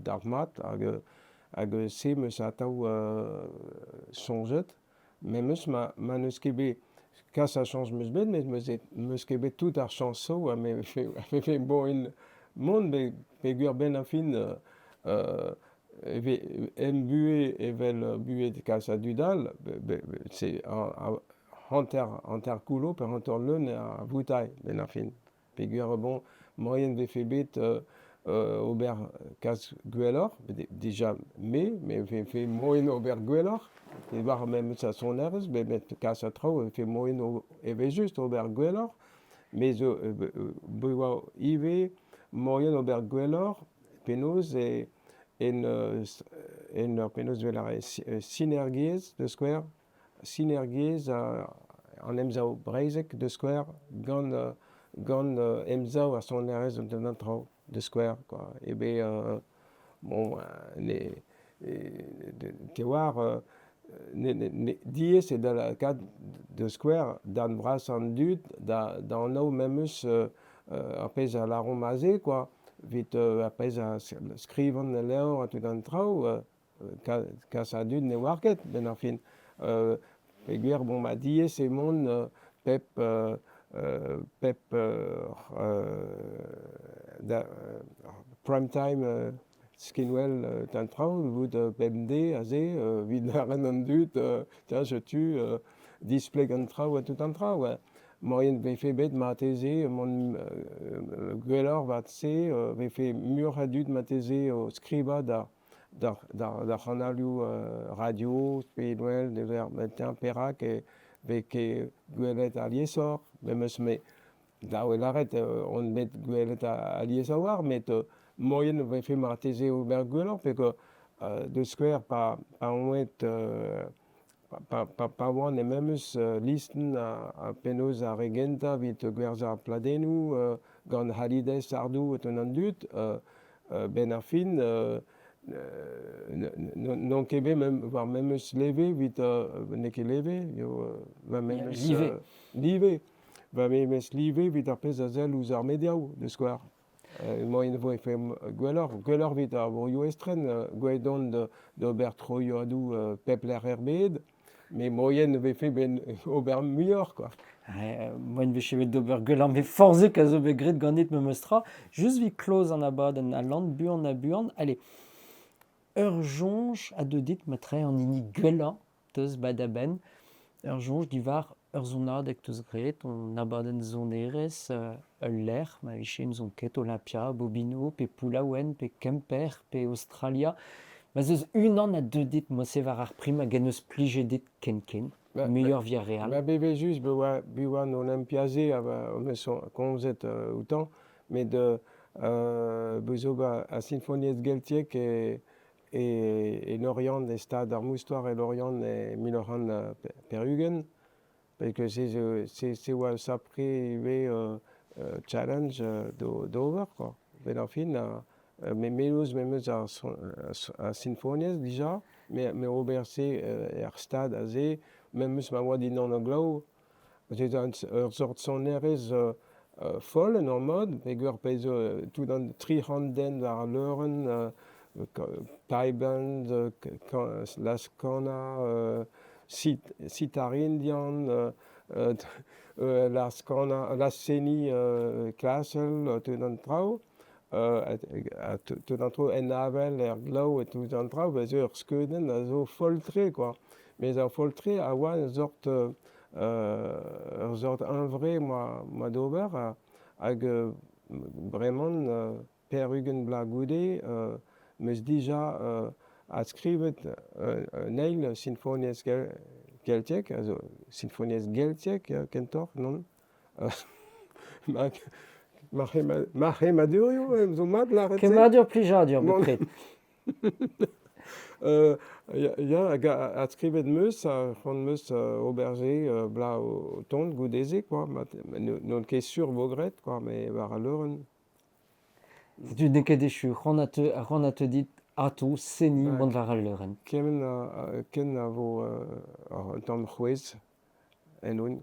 dalc'hmat hag se 'm eus atav soñjet. Memes ma n'eus ket bet kalz a chañs 'm eus bet met 'm eus ket bet tout ar chañsoù ha me vefe moaien mont peogwir 'benn ar fin e vez em buhez evel buhez kalz a dud all c'est hanter goullo pe hanter leun ar voutailh 'benn ar fin. Peogwir bon moaien 'vefe bet ober kalz gwelloc'h dija me 'vefe moaien ober gwelloc'h diwar memes ar sonerezh met kalz a traoù e vefe moaien evel-just ober gwelloc'h me zo bet oa ivez moaien ober gwelloc'h penaos e en en ur penaos 'vel ar sinergiezh da skouer sinergiezh an emsav breizhek da skouer gant emsav ar sonerezh an traoù da skouer kwa eo bet bon ne te oar diaes eo da lakaat da skouer darn vrasañ an dud da anav memes ar pezh a lâromp aze kwa evit ar pezh a skrivan el levr ha tout an traoù Kas a dud ne oar ket 'benn ar fin. Peogwir bon ma diaes eo mont pep da prime time skinwel d'an traoù vout bemdez aze evit ren an dud tiens setu displeg an traoù ha tout an traoù. Moaien 'vefe bet marteze mont gwelloc'h war-se 'vefe muioc'h a dud marteze o skrivañ d'ar c'hanalioù radio pe well met perak e vez ket gwelet aliesoc'h memes me dav eo lâret on bet gwelet alies a-walc'h met moaien 'vefe marteze ober gwelloc'h peogwir da skouer pa oant pa oan e memes listenn ha penaos ar re gentañ evit gwerzhañ ar pladennoù gant Hallyday, Sardou ha tout an dud, 'benn ar fin. N'on ket bet war memes leve evit n'eo ket leve eo va memes live. Live. Va memes live evit ar pezh a sell ouzh ar mediaoù, da skouer. Emañ e voe gwelloc'h, gwelloc'h evit ar broioù estren, gwelet on d'ober troiodoù pep lec'h er bed. Met moaien e vefe ben ober muioc'h quoi. Moaien vefe bet d'ober gwelloc'h met forzhik a zo bet graet ganit memes tra. Just evit kloz an abadenn a lan buan ha buan. Allez, ur soñj a deu dit matre an hini gwellañ teus ba da benn. Ur soñj diwar ur sonadeg teus graet, an abadenn sonerezh, ul lec'h ma vije n'ouzon ket Olympia, Bobino, pe Poullaouen, pe Kemper, pe Aostralia. Ma 'z eus unan a deu dit mod-se war ar prim hag en deus plijet dit ken-ken, muioc'h 'vit ar re all. Ma evel-just be oa an Olympia-se a meus komzet outañ, met be zo ba ar Sinfoniezh geltiek e e Lorient, e stad ar Moustoir e Lorient e 1980. Parce que se oa ur sapre ivez challenge d'ober quoi. Benn ar fin, me meus memes ar sinfoniezh dija, me ober se er stad aze, memes ma oa dindan ar glav, c'est ur sort sonerezh foll en ur mod, peogwir pezh zo tout an 300 den war al leurenn, Thai band, laz-kanañ, sitar indian, laz-kanañ, laz-seniñ klasel, tout an traoù. Ha tout an traoù en avel, er glav, et tout an traoù, ez eo ur skeudenn a zo foll-tre quoi. Met ar foll-tre a oa ur sort hunvre moa d'ober hag bremañ pevar-ugent vloaz goude 'm eus dija adskrivet un eil sinfoniezh geltiek, a zo sinfoniezh geltiek kentoc'h, nann? Ma c'hemmadurioù zo mat lâret se? Kemmadur plijadur bepred. Ya, hag adskrivet 'm eus ha c'hoant 'm eus ober se bloaz o tont goude-se quoi. N'on ket sur 'vo graet quoi, met war al leurenn. Setu n'eo ket echu. C'hoant a teu, c'hoant a teu dit atav seniñ mont war al leurenn. Kement a, ken a vo un tamm c'hwezh ennon.